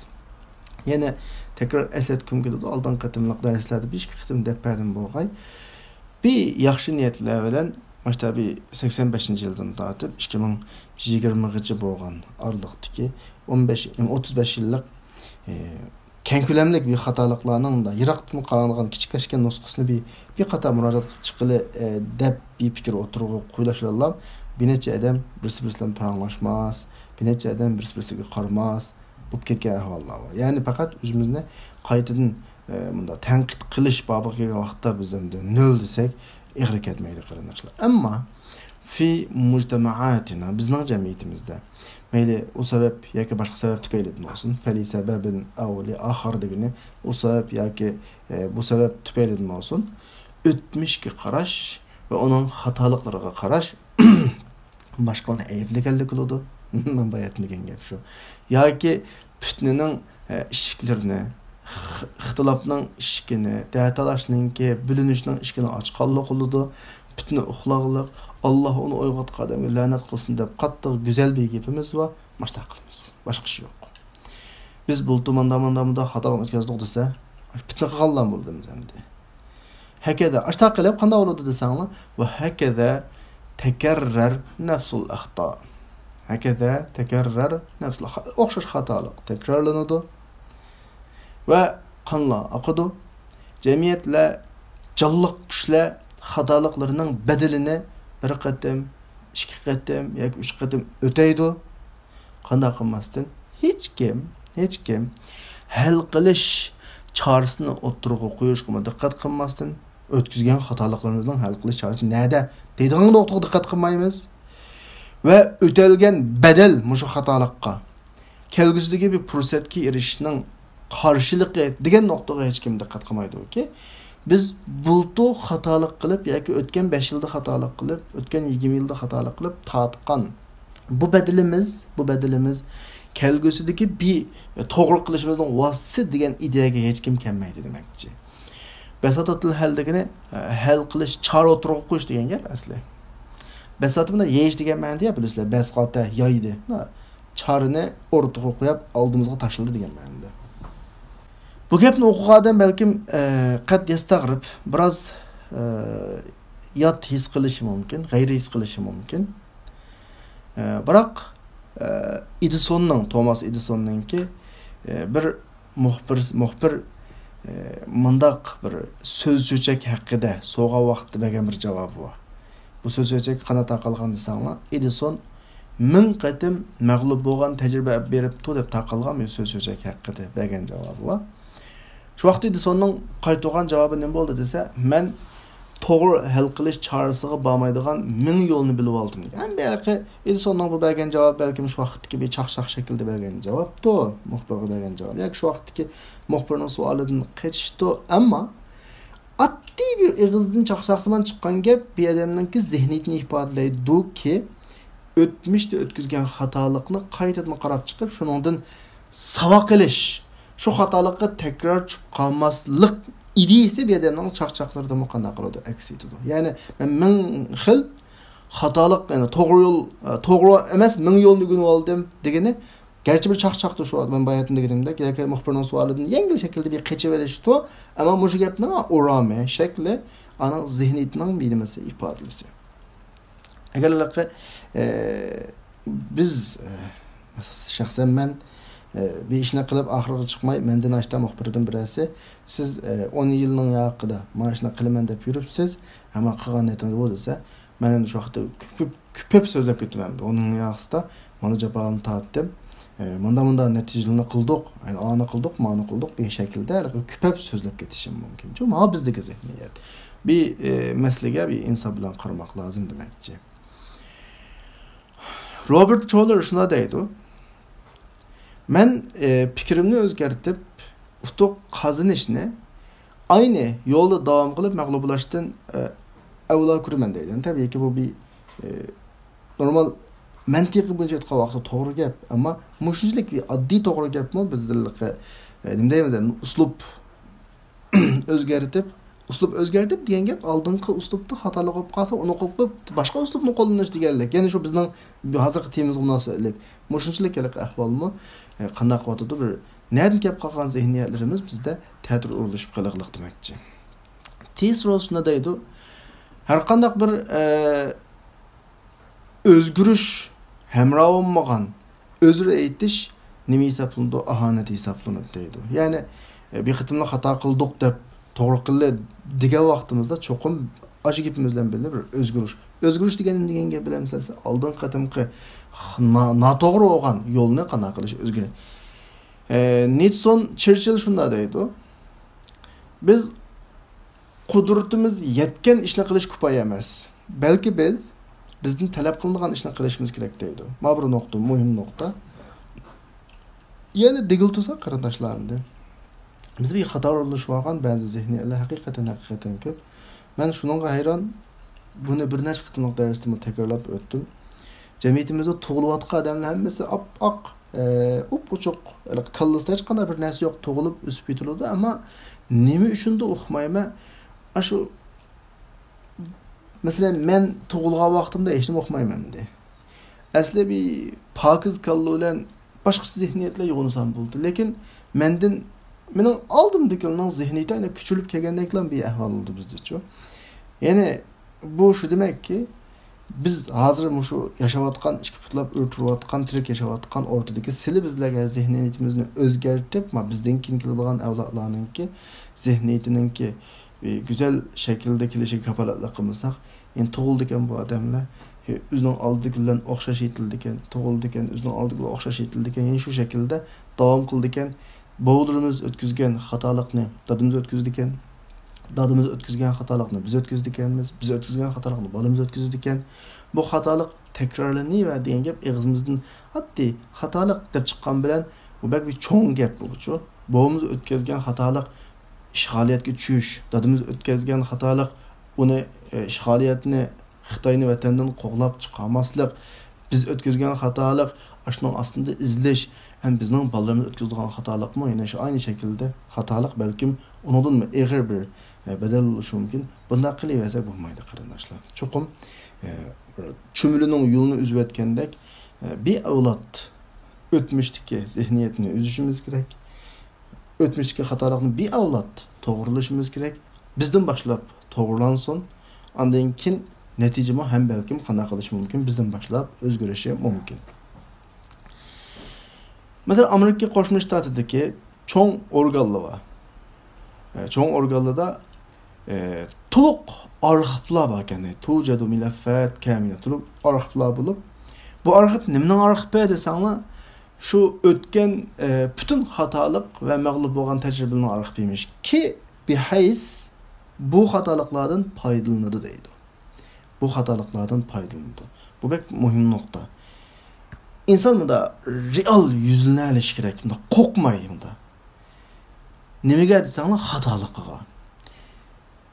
يەنە تەكرار ئەسلەتكۈم كېلىدۇ، ئالدىنقى قېتىملىق دەرسلەردە بىر ئىككى قېتىم دەپ بەردىم بولغاي. بىر ياخشى نىيەتلەر بىلەن ماشتا بىر سەكسەن بەشىنچى يىلدىن تارتىپ ئىككى مىڭ يىگىرمىغىچە بولغان ئارىلىقتىكى ئون بەش، ئوتتۇز بەش يىللىق، ئى، كەڭ كۆلەملىك بىر خاتالىقلارنىڭ مۇنداق يىراقتىن قارالغان كىچىكلەشكەن نۇسخىسىنى بىر، بىر قاتار مۇراجىئەت قىلىپ چىققىلى، ئە، دەپ بىر پىكىر ئوتتۇرىغا قويۇلۇشىدىلا بىر نەچچە ئادەم بىرسى بىرسى بىلەن پاراڭلاشماس، بىر نەچچە ئادەم بىرسى بىرسىگە قارىماس بولۇپ كەتكەن ئەھۋاللار بار. يەنى پەقەت ئۆزىمىزنى قايتىدىن، ئە، مۇنداق تەنقىد قىلىش بابىغا كەلگەن ۋاقىتتا بىز ئەمدى نۆل دېسەك، ئېغىر كەتمەيدۇ، قېرىنداشلار. ئەمما في مجتمعاتنا، بىزنىڭ جەمئىيىتىمىزدە، مەيلى ئۇ سەۋەب ياكى باشقا سەۋەب تۈپەيلىدىن بولسۇن، فلسەبەبىن ئەۋ لىئاخىر دېگىنى، ئۇ سەۋەب ياكى، ئە، بۇ سەۋەب تۈپەيلىدىن بولسۇن، ئۆتمۈشكە قاراش ۋە ئۇنىڭ خاتالىقلىرىغا قاراش باشقىلارنى ئەيىبلىگەنلىك بولىدۇ. مەن باياتىن دېگەن گەپ شۇ. ياكى پىتنىنىڭ، ئە، ئىشىكلىرىنى، ئىخ-، ئىختىلاپنىڭ ئىشىكىنى، دەتالاشنىڭكى، بۆلۈنۈشنىڭ ئىشىكىنى ئاچقانلىق بولىدۇ. پىتنە ئۇخلاغلىق، ئاللا ئۇنى ئويغاتقان ئادەمگە لەنەت قىلسۇن دەپ قاتتىق گۈزەل بىر گېپىمىز بار. ماشتا قىلىمىز. باشقا ئىش يوق. بىز بۇلتۇر ماندا، ماندا، مۇنداق خاتالىق ئۆتكۈزدۇق دېسە، پىتنە قىلغانلار بولدىمىز ئەمدى. ھەكەزا، ئاشتا قىلىپ قانداق بولىدۇ دېسەڭلار، ۋە ھەكەزا تەكەررەر نەفسۇل ئەختا. ھەكەزا تەكەررەر نەفسۇل ئەختا. ئوخشاش خاتالىق تەكرارلىنىدۇ. ۋە قانلار ئاقىدۇ. جەمئىيەتلەر، جانلىق كۈچلەر خاتالىقلىرىنىڭ بەدىلىنى بىر قېتىم، ئىككى قېتىم ياكى ئۈچ قېتىم ئۆتەيدۇ. قانداق قىلماستىن؟ ھېچكىم، ھېچكىم ھەل قىلىش چارىسىنى ئوتتۇرىغا قويۇشقىمۇ دىققەت قىلماستىن، ئۆتكۈزگەن خاتالىقلىرىمىزنىڭ ھەل قىلىش چارىسى نەدە دەيدىغان نۇقتىغا دىققەت قىلمايمىز. ۋە ئۆتەلگەن بەدەل مۇشۇ خاتالىققا، كەلگۈسىدىكى بىر پۇرسەتكە ئېرىشىشنىڭ قارشىلىقى دېگەن نۇقتىغا ھېچكىم دىققەت قىلمايدۇكى، بىز بۇلتۇر خاتالىق قىلىپ ياكى ئۆتكەن بەش يىلدا خاتالىق قىلىپ، ئۆتكەن يىگىرمە يىلدا خاتالىق قىلىپ تارتقان بۇ بەدىلىمىز، بۇ بەدىلىمىز كەلگۈسىدىكى بىر توغرا قىلىشىمىزنىڭ ۋاسىتىسى دېگەن ئىدىيەگە ھېچكىم كەلمەيدۇ دېمەكچى. بەساتەتۇل ھەل دېگىنى، ئە، ھەل قىلىش، چارە ئوتتۇرىغا قويۇش دېگەن گەپ ئەسلى. بەساتە بىلەن يېيىش دېگەن مەنىدە يا، بىلىسىلەر، بەسقاتە، يايدى. چارىنى ئوتتۇرىغا قويۇپ، ئالدىمىزغا تاشلىدى دېگەن مەنىدە. بۇ گەپنى ئوقۇغان ئادەم بەلكىم، ئە، قەد يەستەغرىب، بىراز، ئە، يات ھېس قىلىشى مۇمكىن، غەيرىي ھېس قىلىشى مۇمكىن. ئە، بىراق، ئە، ئېدىسوننىڭ، توماس ئېدىسوننىڭكى، ئە، بىر مۇخبىر، مۇخبىر، ئە، مۇنداق بىر سۆز چۆچەك ھەققىدە سوراغان ۋاقىتتا بەرگەن بىر جاۋابى بار. بۇ سۆز چۆچەككە قانداق تارقالغان دېسەڭلار، ئېدىسون مىڭ قېتىم مەغلۇپ بولغان، تەجرىبە ئېلىپ بېرىپتۇ دەپ تارقالغان بىر سۆز چۆچەك ھەققىدە بەرگەن جاۋابى بار. شۇ ۋاقىتتا ئېدىسوننىڭ قايتۇرغان جاۋابى نېمە بولدى دېسە، مەن توغرا ھەل قىلىش چارىسىغا بارمايدىغان مىڭ يولنى بىلىۋالدىم دېگەن. ھەم بۇ ھېلىقى ئېدىسوننىڭ بۇ بەرگەن جاۋابى بەلكىم شۇ ۋاقىتتىكى بىر چاقچاق شەكلىدە بەرگەن جاۋابتۇ، مۇخبىرغا بەرگەن جاۋاب. ياكى شۇ ۋاقىتتىكى مۇخبىرنىڭ سوئالىدىن قېچىشتۇ. ئەمما ئاددىي بىر ئېغىزدىن چاقچاقسىمان چىققان گەپ بۇ ئادەمنىڭكى زېھنىيىتىنى ئىپادىلەيدۇكى، ئۆتمۈشتە ئۆتكۈزگەن خاتالىقنى قايتىدىن قاراپ چىقىپ، شۇنىڭدىن ساۋاق ئېلىش، شۇ خاتالىققا تەكرار چۈشۈپ قالماسلىق ئىدىيىسى بۇ ئادەمنىڭ چاقچاقلىرىدىمۇ قانداق قىلىدۇ؟ ئەكس ئېتىدۇ. يەنى مەن مىڭ خىل خاتالىق، يەنى توغرا يول، توغرا ئەمەس مىڭ يولنى ئۆگىنىۋالدىم دېگىنى، گەرچە بىر چاقچاقتۇ شۇ، مەن باياتىن دېگىنىمدەك، ياكى مۇخبىرنىڭ سوئالىدىن يەڭگىل شەكىلدە بىر قېچىۋېلىشتۇ، ئەمما مۇشۇ گەپنىڭ ئورامى، شەكلى، ئانىڭ زېھنىيىتىنىڭ بىر نېمىسى، ئىپادىسى. ئەگەر ھېلىقى، ئە، بىز، ئە، شەخسەن مەن، ئە، بىر ئىشنى قىلىپ ئاخىرىغا چىقماي، مەندىن ئاشتا مۇخبىردىن بىرەرسى، سىز، ئە، ئون يىلنىڭ ياقىدا مانا شۇنداق قىلىمەن دەپ يۈرۈپسىز، ئەمما قىلغان نىيىتىڭىز بۇ دېسە، مەن ئەمدى شۇ ۋاقىتتا كۆپۈپ، كۆپۈپ سۆزلەپ كېتىمەن. ئۇنىڭ ياقىسىدا مانا جاپالارنى تارتتىم. ئە، مۇنداق، مۇنداق نەتىجىلەرنى قىلدۇق، ئانا قىلدۇق، مانا قىلدۇق، بۇ شەكىلدە ھېلىقى كۆپۈپ سۆزلەپ كېتىشىم مۇمكىن. شۇ مانا بىزدىكى زېھنىيەت. بىر، ئە، مەسىلىگە بىر ئىنساپ بىلەن قارىماق لازىم دېمەكچى. روبېرت چولېر شۇنداق دەيدۇ، مەن، ئە، پىكرىمنى ئۆزگەرتىپ، ئۇتۇق قازىنىشنى ئاينى يولدا داۋام قىلىپ مەغلۇپ بولۇشتىن، ئە، ئەۋلا كۆرىمەن دەيدۇ. تەبىئىيكى، بۇ بىر، ئە، نورمال مەنتىقى بويىچە ئېيتقان ۋاقىتتا توغرا گەپ. ئەمما مۇشۇنچىلىك بىر ئاددىي توغرا گەپمۇ بىز، ئە، نېمە دەيمىز، ئۇسلۇب ئۆزگەرتىپ، ئۇسلۇب ئۆزگەرتىپ دېگەن گەپ ئالدىنقى ئۇسلۇبتا خاتالىق بولۇپ قالسا، ئۇنى قوبۇپ باشقا ئۇسلۇبنى قوللىنىش دېگەنلىك. يەنى شۇ بىزنىڭ ھازىرقى تېمىمىزغا مۇناسىۋەتلىك. مۇشۇنچىلىك ھېلىقى ئەھۋالمۇ، ئە، قانداق قىلىۋاتىدۇ، بىر نەدىن كەپ قالغان زېھنىيەتلىرىمىز بىزدە تەتۈر ئۇرۇلۇشۇپ قېلىقلىق دېمەكچى. تېس روسنا دەيدۇ، ھەرقانداق بىر، ئە، ئۆزگىرىش ھەمراھ بولمىغان ئۆزرە ئېيتىش نېمە ھېسابلىنىدۇ؟ ئاھانەت ھېسابلىنىدۇ دەيدۇ. يەنى، ئە، بىر قېتىملا خاتا قىلدۇق دەپ، توغرا قىلدى دېگەن ۋاقتىمىزدا چوقۇم ئاشۇ گېپىمىز بىلەن بىللە بىر ئۆزگىرىش. ئۆزگىرىش دېگەن نېمە دېگەن گەپ بىلەمسىلەر؟ ئالدىنقى قېتىمقى نا-، ناتوغرا بولغان يولنى قانداق قىلىش ئۆزگىرىش. ئە، نىتسون چېرچىل شۇنداق دەيدۇ، بىز قۇدرىتىمىز يەتكەن ئىشنى قىلىش كۇپايە ئەمەس. بەلكى بىز، بىزدىن تەلەپ قىلىنىدىغان ئىشنى قىلىشىمىز كېرەك دەيدۇ. مانا بىر نۇقتا، مۇھىم نۇقتا. يەنە دېگىلى تۇرساق قېرىنداشلار ئەمدى. بىزدە بىر خاتا ئورۇنلىشىۋالغان بەزى زېھنىيەتلەر ھەقىقەتەن، ھەقىقەتەن كۆپ. مەن شۇنىڭغا ھەيران، بۇنى بىر نەچچە قېتىملىق دەرستىمۇ تەكرارلاپ ئۆتتۈم. جەمئىيىتىمىزدە تۇغۇلۇۋاتقان ئادەملەر ھەممىسى ئاپئاق، ئە، ئۇپئۇچۇق، كاللىسىدا ھېچقانداق بىر نەرسە يوق، تۇغۇلۇپ ئۆسۈپ يېتىلىدۇ. ئەمما نېمە ئۈچۈندۇر ئۇقمايمەن. ئاشۇ، مەسىلەن، مەن تۇغۇلغان ۋاقتىمدا ھېچنېمە ئۇقمايمەن ئەمدى. ئەسلى بىر پاكىز كاللا بىلەن باشقىچە زېھنىيەتلەر يوغىنىسام بولدى. لېكىن مەندىن، مېنىڭ ئالدىمدىكىلەرنىڭ زېھنىيىتى ئەنە كۈچىلىپ كەلگەندەكلا بىر ئەھۋال بولدى بىزدىچۇ. يەنى بۇ شۇ دېمەككى، بىز ھازىر مۇشۇ ياشاۋاتقان، ئىككى پۇتلاپ ئۆرە تۇرۇۋاتقان، تىرىك ياشاۋاتقان ئورتىدىكى سىلى بىزلەرگە زېھنىيىتىمىزنى ئۆزگەرتىپ، ما، بىزدىن كېيىن كېلىدىغان ئەۋلادلارنىڭكى زېھنىيىتىنىڭكى، ئى، گۈزەل شەكىلدە كېلىشىگە كاپالەتلىك قىلمىساق، ئەمدى تۇغۇلىدىكەن بۇ ئادەملەر، ئۆزىنىڭ ئالدىدىكى بىلەن ئوخشاش يېتىلىدىكەن، تۇغۇلىدىكەن، ئۆزىنىڭ ئالدىدىكى بىلەن ئوخشاش يېتىلىدىكەن، يەنە شۇ شەكىلدە داۋام قىلىدىكەن. بوۋىلىرىمىز ئۆتكۈزگەن خاتالىقنى دادىمىز ئۆتكۈزىدىكەن، دادىمىز ئۆتكۈزگەن خاتالىقنى بىز ئۆتكۈزىدىكەنمىز، بىز ئۆتكۈزگەن خاتالىقنى بالىمىز ئۆتكۈزىدىكەن. بۇ خاتالىق تەكرارلىنىۋەر دېگەن گەپ ئېغىزىمىزدىن ئاددىي خاتالىق دەپ چىققان بىلەن، بۇ بەك بىر چوڭ گەپ بولغۇچۇ. بوۋىمىز ئۆتكۈزگەن خاتالىق ئىشغالىيەتكە چۈشۈش، دادىمىز ئۆتكۈزگەن خاتالىق ئۇنى، ئە، ئىشغالىيەتنى، خىتاينى ۋەتەندىن قوغلاپ چىقارماسلىق، بىز ئۆتكۈزگەن خاتالىق، ئاشۇنىڭ ئاستىدا ئىزدەش، ھەم بىزنىڭ بالىلىرىمىز ئۆتكۈزىدىغان خاتالىقمۇ يەنە شۇ ئاينى شەكىلدە خاتالىق، بەلكىم ئۇنىڭدىنمۇ ئېغىر بىر، ئە، بەدەل بولۇشى مۇمكىن. بۇنداق قىلىۋەرسەك بولمايدۇ، قېرىنداشلار. چوقۇم، ئە، بىر چۈمۈلىنىڭ يولىنى ئۈزۈۋەتكەندەك، ئە، بىر ئەۋلاد ئۆتمۈشتىكى زېھنىيەتنى ئۈزۈشىمىز كېرەك. ئۆتمۈشتىكى خاتالىقنى بىر ئەۋلاد توغرىلىشىمىز كېرەك. بىزدىن باشلاپ توغرىلانسۇن. ئاندىن كېيىن نەتىجىمۇ ھەم بەلكىم قانداق قىلىشى مۇمكىن، بىزدىن باشلاپ ئۆزگىرىشى مۇمكىن. مەسىلەن، ئامېرىكا قوشما شتاتىدىكى چوڭ ئورگانلار بار. ئە، چوڭ ئورگانلاردا، ئە، تولۇق ئارخىپلار باركەن. توجد ملفات كاملة، تولۇق ئارخىپلار بولۇپ، بۇ ئارخىپ نېمىنىڭ ئارخىپى دېسەڭلار، شۇ ئۆتكەن، ئە، پۈتۈن خاتالىق ۋە مەغلۇپ بولغان تەجرىبىلەرنىڭ ئارخىپىمىش. كى بىھەيس بۇ خاتالىقلاردىن پايدىلىنىدۇ دەيدۇ. بۇ خاتالىقلاردىن پايدىلىنىدۇ. بۇ بەك مۇھىم نۇقتا. ئىنسان مۇندا رېئال يۈزلىنەلىشى كېرەك، مۇندا قورقماي مۇندا. نېمىگە دېسەڭلار، خاتالىقىغا.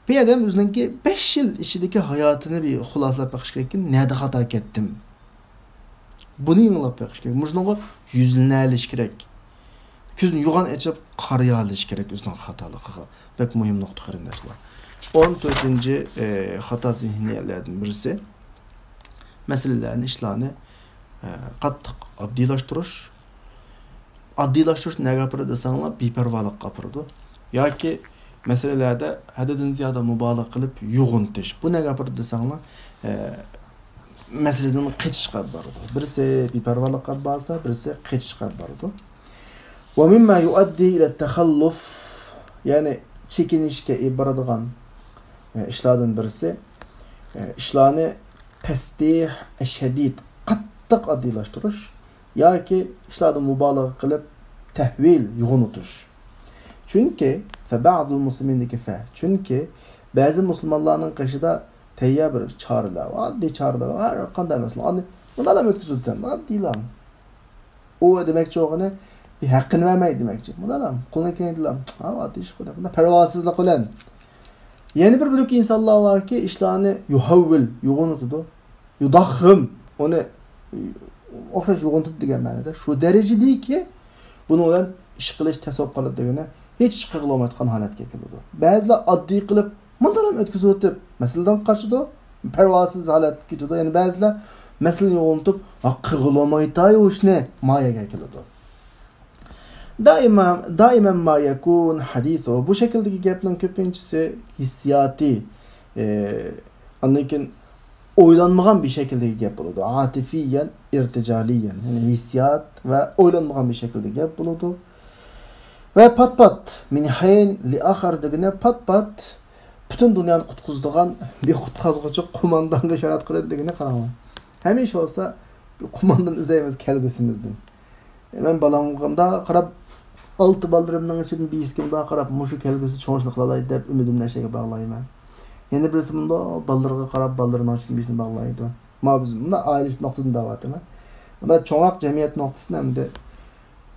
بىر ئادەم ئۆزىنىڭكى بەش يىل ئىچىدىكى ھاياتىنى بىر خۇلاسىلاپ بېقىش كېرەككى، نەدە خاتا كەتتىم؟ بۇنى ئېڭلاپ بېقىش كېرەك. مۇشۇنىڭغا يۈزلىنەلىش كېرەك. كۆزىنى يوغان ئېچىپ قارىيالىش كېرەك ئۆزىنىڭ خاتالىقىغا. بەك مۇھىم نۇقتا، قېرىنداشلار. ئون تۆتىنچى، ئى، خاتا زېھنىيەتلەردىن بىرسى، مەسىلىلەرنى، ئىشلارنى، ئى، قاتتىق ئاددىيلاشتۇرۇش. ئاددىيلاشتۇرۇش نەگە ئاپىرىدۇ دېسەڭلار، بىپەرۋالىققا ئاپىرىدۇ. ياكى مەسىلىلەردە ھەددىدىن زىيادە مۇبالىغە قىلىپ يوغىنىتىش. بۇ نەگە ئاپىرىدۇ دېسەڭلار، ئە، مەسىلىدىن قېچىشقا ئاپىرىدۇ. بىرسى بىپەرۋالىققا ئاپىرىدۇ، بىرسى قېچىشقا ئاپىرىدۇ. ومما يؤدي إلى التخلف، يەنى چېكىنىشكە ئېلىپ بارىدىغان، ئە، ئىشلاردىن بىرسى، ئە، ئىشلارنى تەستىھ ئەشەدىد، قاتتىق ئاددىيلاشتۇرۇش. ياكى ئىشلاردا مۇبالىغە قىلىپ، تەھۋىل، يوغىنىتىش. چۈنكى، فبعض المسلمين دىكى فە، چۈنكى بەزى مۇسۇلمانلارنىڭ قېشىدا تەييار بىر چارىلەر، ئاددىي چارىلەر، ھەر قانداق مەسىلە، ئاددىي، مۇنداقلا ئۆتكۈزۈۋېتىمىز، ئاددىيلا. ئۇ دېمەكچى بولغىنى، بىر ھەققىنى بەرمەي دېمەكچى. مۇنداقلا، قولىنى كېڭەيتىدىلا، ھا، ئاددىي ئىش قىلىدۇ. مۇنداق پەرۋاسىزلىق بىلەن. يەنە بىر بۆلەك ئىنسانلار باركى، ئىشلارنى يۇھەۋۋىل، يوغىنىتىدۇ. يۇداخخىم، ئۇنى ئوخشاش يوغىنىتىدۇ دېگەن مەنىدە. شۇ دەرىجىدىكى، بۇنىڭ بىلەن ئىش قىلىش تەس بولۇپ قالىدۇ دېگىنى، ھېچ ئىش قىلالمايدىغان ھالەتكە كېلىدۇ. بەزىلەر ئاددىي قىلىپ، مۇنداقلا ئۆتكۈزۈۋېتىپ، مەسىلىدىن قاچىدۇ، پەرۋاسىز ھالەتكە كېتىدۇ. يەنە بەزىلەر مەسىلىنى يوغىنىتىپ، ھا، قىلغىلىمايتاي ئۇ ئىشنى، مايەگە كېلىدۇ. دائما، دائما ما يكون حديثه. بۇ شەكىلدىكى گەپنىڭ كۆپىنچىسى ھېسسىياتىي، ئى، ئاندىن كېيىن ئويلانمىغان بىر شەكىلدىكى گەپ بولىدۇ. عاطفيا، ارتجاليا. يەنى ھېسسىيات ۋە ئويلانمىغان بىر شەكىلدىكى گەپ بولىدۇ. ۋە پات-پات، من حين لآخر دېگىنى پات-پات پۈتۈن دۇنيانى قۇتقۇزىدىغان بىر قۇتقازغۇچى قوماندانغا ئىشارەت قىلىدۇ دېگىنى، قاراڭلار. ھەمىشە بولسا بىر قوماندان ئىزدەيمىز كەلگۈسىمىزدىن. مەن بالامغا مۇنداق قاراپ، ئالتە بالىلىرىمنىڭ ئىچىدىن بىرسىگە مۇنداق قاراپ، مۇشۇ كەلگۈسى چوڭ ئىشنى قىلالايدۇ دەپ ئۈمىدىمنى ئەشەگە باغلايمەن. يەنە بىرسى مۇنداق بالىلىرىغا قاراپ، بالىلىرىنىڭ ئىچىدىن بىرسىنى باغلايدۇ. مانا بىز مۇنداق ئائىلە نۇقتىسىدىن دەۋاتىمەن. مۇنداق چوڭراق جەمئىيەت نۇقتىسىدىن ئەمدى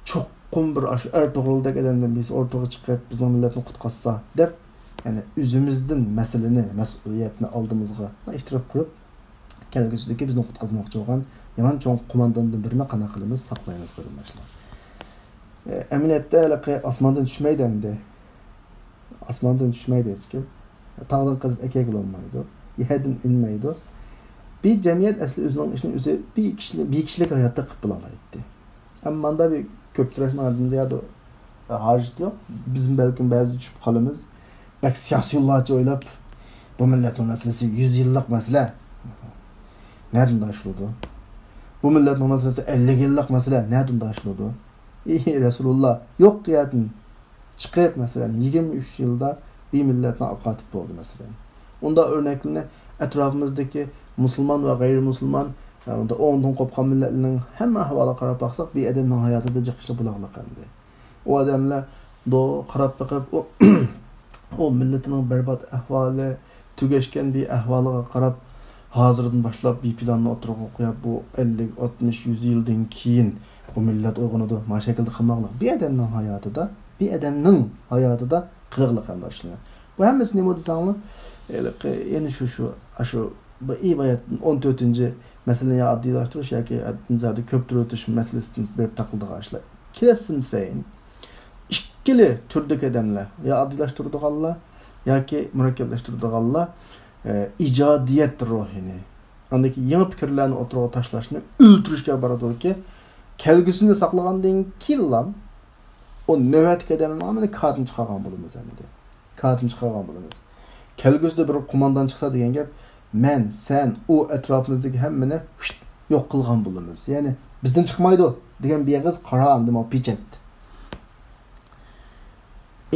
چوقۇم بىر ئاشۇ ئەرتۇغرۇلدەك ئادەمدىن بىرسى ئورتىغا چىقىپ، بىزنىڭ مىللەتنى قۇتقازسا دەپ، يەنى ئۆزىمىزدىن مەسىلىنى، مەسئۇلىيەتنى ئالدىمىزغا ئېتىراپ قويۇپ، كەلگۈسىدىكى بىزنى قۇتقۇزماقچى بولغان يامان چوڭ قومانداندىن بىرىنى قانداق قىلىمىز، ساقلايمىز، قېرىنداشلار. ئە، ئەمەلىيەتتە ھېلىقى ئاسماندىن چۈشمەيدۇ ئەمدى. ئاسماندىن چۈشمەيدۇ ھېچكىم. تاغدىن قېزىپ ئەكەلگىلى بولمايدۇ. يەردىن ئۈنمەيدۇ. بىر جەمئىيەت ئەسلى ئۆزىنىڭ ئىشىنى ئۆزى بىر كىشىلىك، بىر كىشىلىك ھاياتتا قىلىپ بولالايتتى. ئەمما ماندا بىر كۆپ تىرەشنىڭ ھەددىدىن زىيادە ھاجىتى يوق. بىزمۇ بەلكىم بەزىدە چۈشۈپ قالىمىز. بەك سىياسىيونلارچە ئويلاپ، بۇ مىللەتنىڭ مەسىلىسى يۈز يىللىق مەسىلە. نەدىن داشلىدۇ؟ بۇ مىللەتنىڭ مەسىلىسى ئەللىك يىللىق مەسىلە. نەدىن داشلىدۇ؟ ئى رەسۇلۇللا، يوق يەردىن چىقىپ، مەسىلەن، يىگىرمە ئۈچ يىلدا بىر مىللەتنى ئاقارتىپ بولدى، مەسىلەن. ئۇنداق ئۆرنەكلىرىنى ئەتراپىمىزدىكى مۇسۇلمان ۋە غەيرىي مۇسۇلمان، ئە، ئۇنداق ئوڭدىن قوپقان مىللەتلەرنىڭ ھەممە ئەھۋالىغا قاراپ باقساق، بىر ئادەمنىڭ ھاياتىدا جىق ئىشلار بولاقلىق ئەمدى. ئۇ ئادەملەر دو قاراپ بېقىپ، ئۇ، ئۇ مىللىتىنىڭ بەربات ئەھۋالى، تۈگەشكەن بىر ئەھۋالىغا قاراپ، ھازىردىن باشلاپ بىر پىلاننى ئوتتۇرىغا قويۇپ، بۇ ئەللىك، ئاتمىش، يۈز يىلدىن كېيىن بۇ مىللەت ئويغىنىدۇ، مانا شەكىلدە قىلماقلىق. بىر ئادەمنىڭ ھاياتىدا، بىر ئادەمنىڭ ھاياتىدا قىلىقلىق ئەمدى ئاشۇلار. بۇ ھەممىسى نېمە دېسەڭلار، ھېلىقى يەنە شۇ، شۇ، ئاشۇ بۇ ئىبايەت ئون تۆتىنچى مەسىلىنى يا ئاددىيلاشتۇرۇش ياكى ھەددىدىن زىيادە كۆپ تۈرلىتىش مەسىلىسىدىن بېرىپ تاقىلىدىغان ئىشلار. كلا الصنفين، ئىككىلى تۈردىكى ئادەملەر يا ئاددىيلاشتۇرىدىغانلار ياكى مۇرەككەپلەشتۈرىدىغانلار، ئە، ئىجادىيەت روھىنى، ئاندىن كېيىن يېڭى پىكىرلەرنى ئوتتۇرىغا تاشلاشنى ئۆلتۈرۈشكە بارىدۇكى، كەلگۈسىنى ساقلىغاندىن كېيىنلا ئۇ نۆۋەتتىكى ئادەمنىڭ ئامىلى كارتىنى چىقارغان بولىمىز ئەمدى. كارتىنى چىقارغان بولىمىز. كەلگۈسىدە بىر قوماندان چىقسا دېگەن گەپ، مەن، سەن، ئۇ ئەتراپىمىزدىكى ھەممىنى يوق قىلغان بولىمىز. يەنى بىزدىن چىقمايدۇ دېگەن بىر ئېغىز قارا ئەمدى ماۋۇ پېچەت.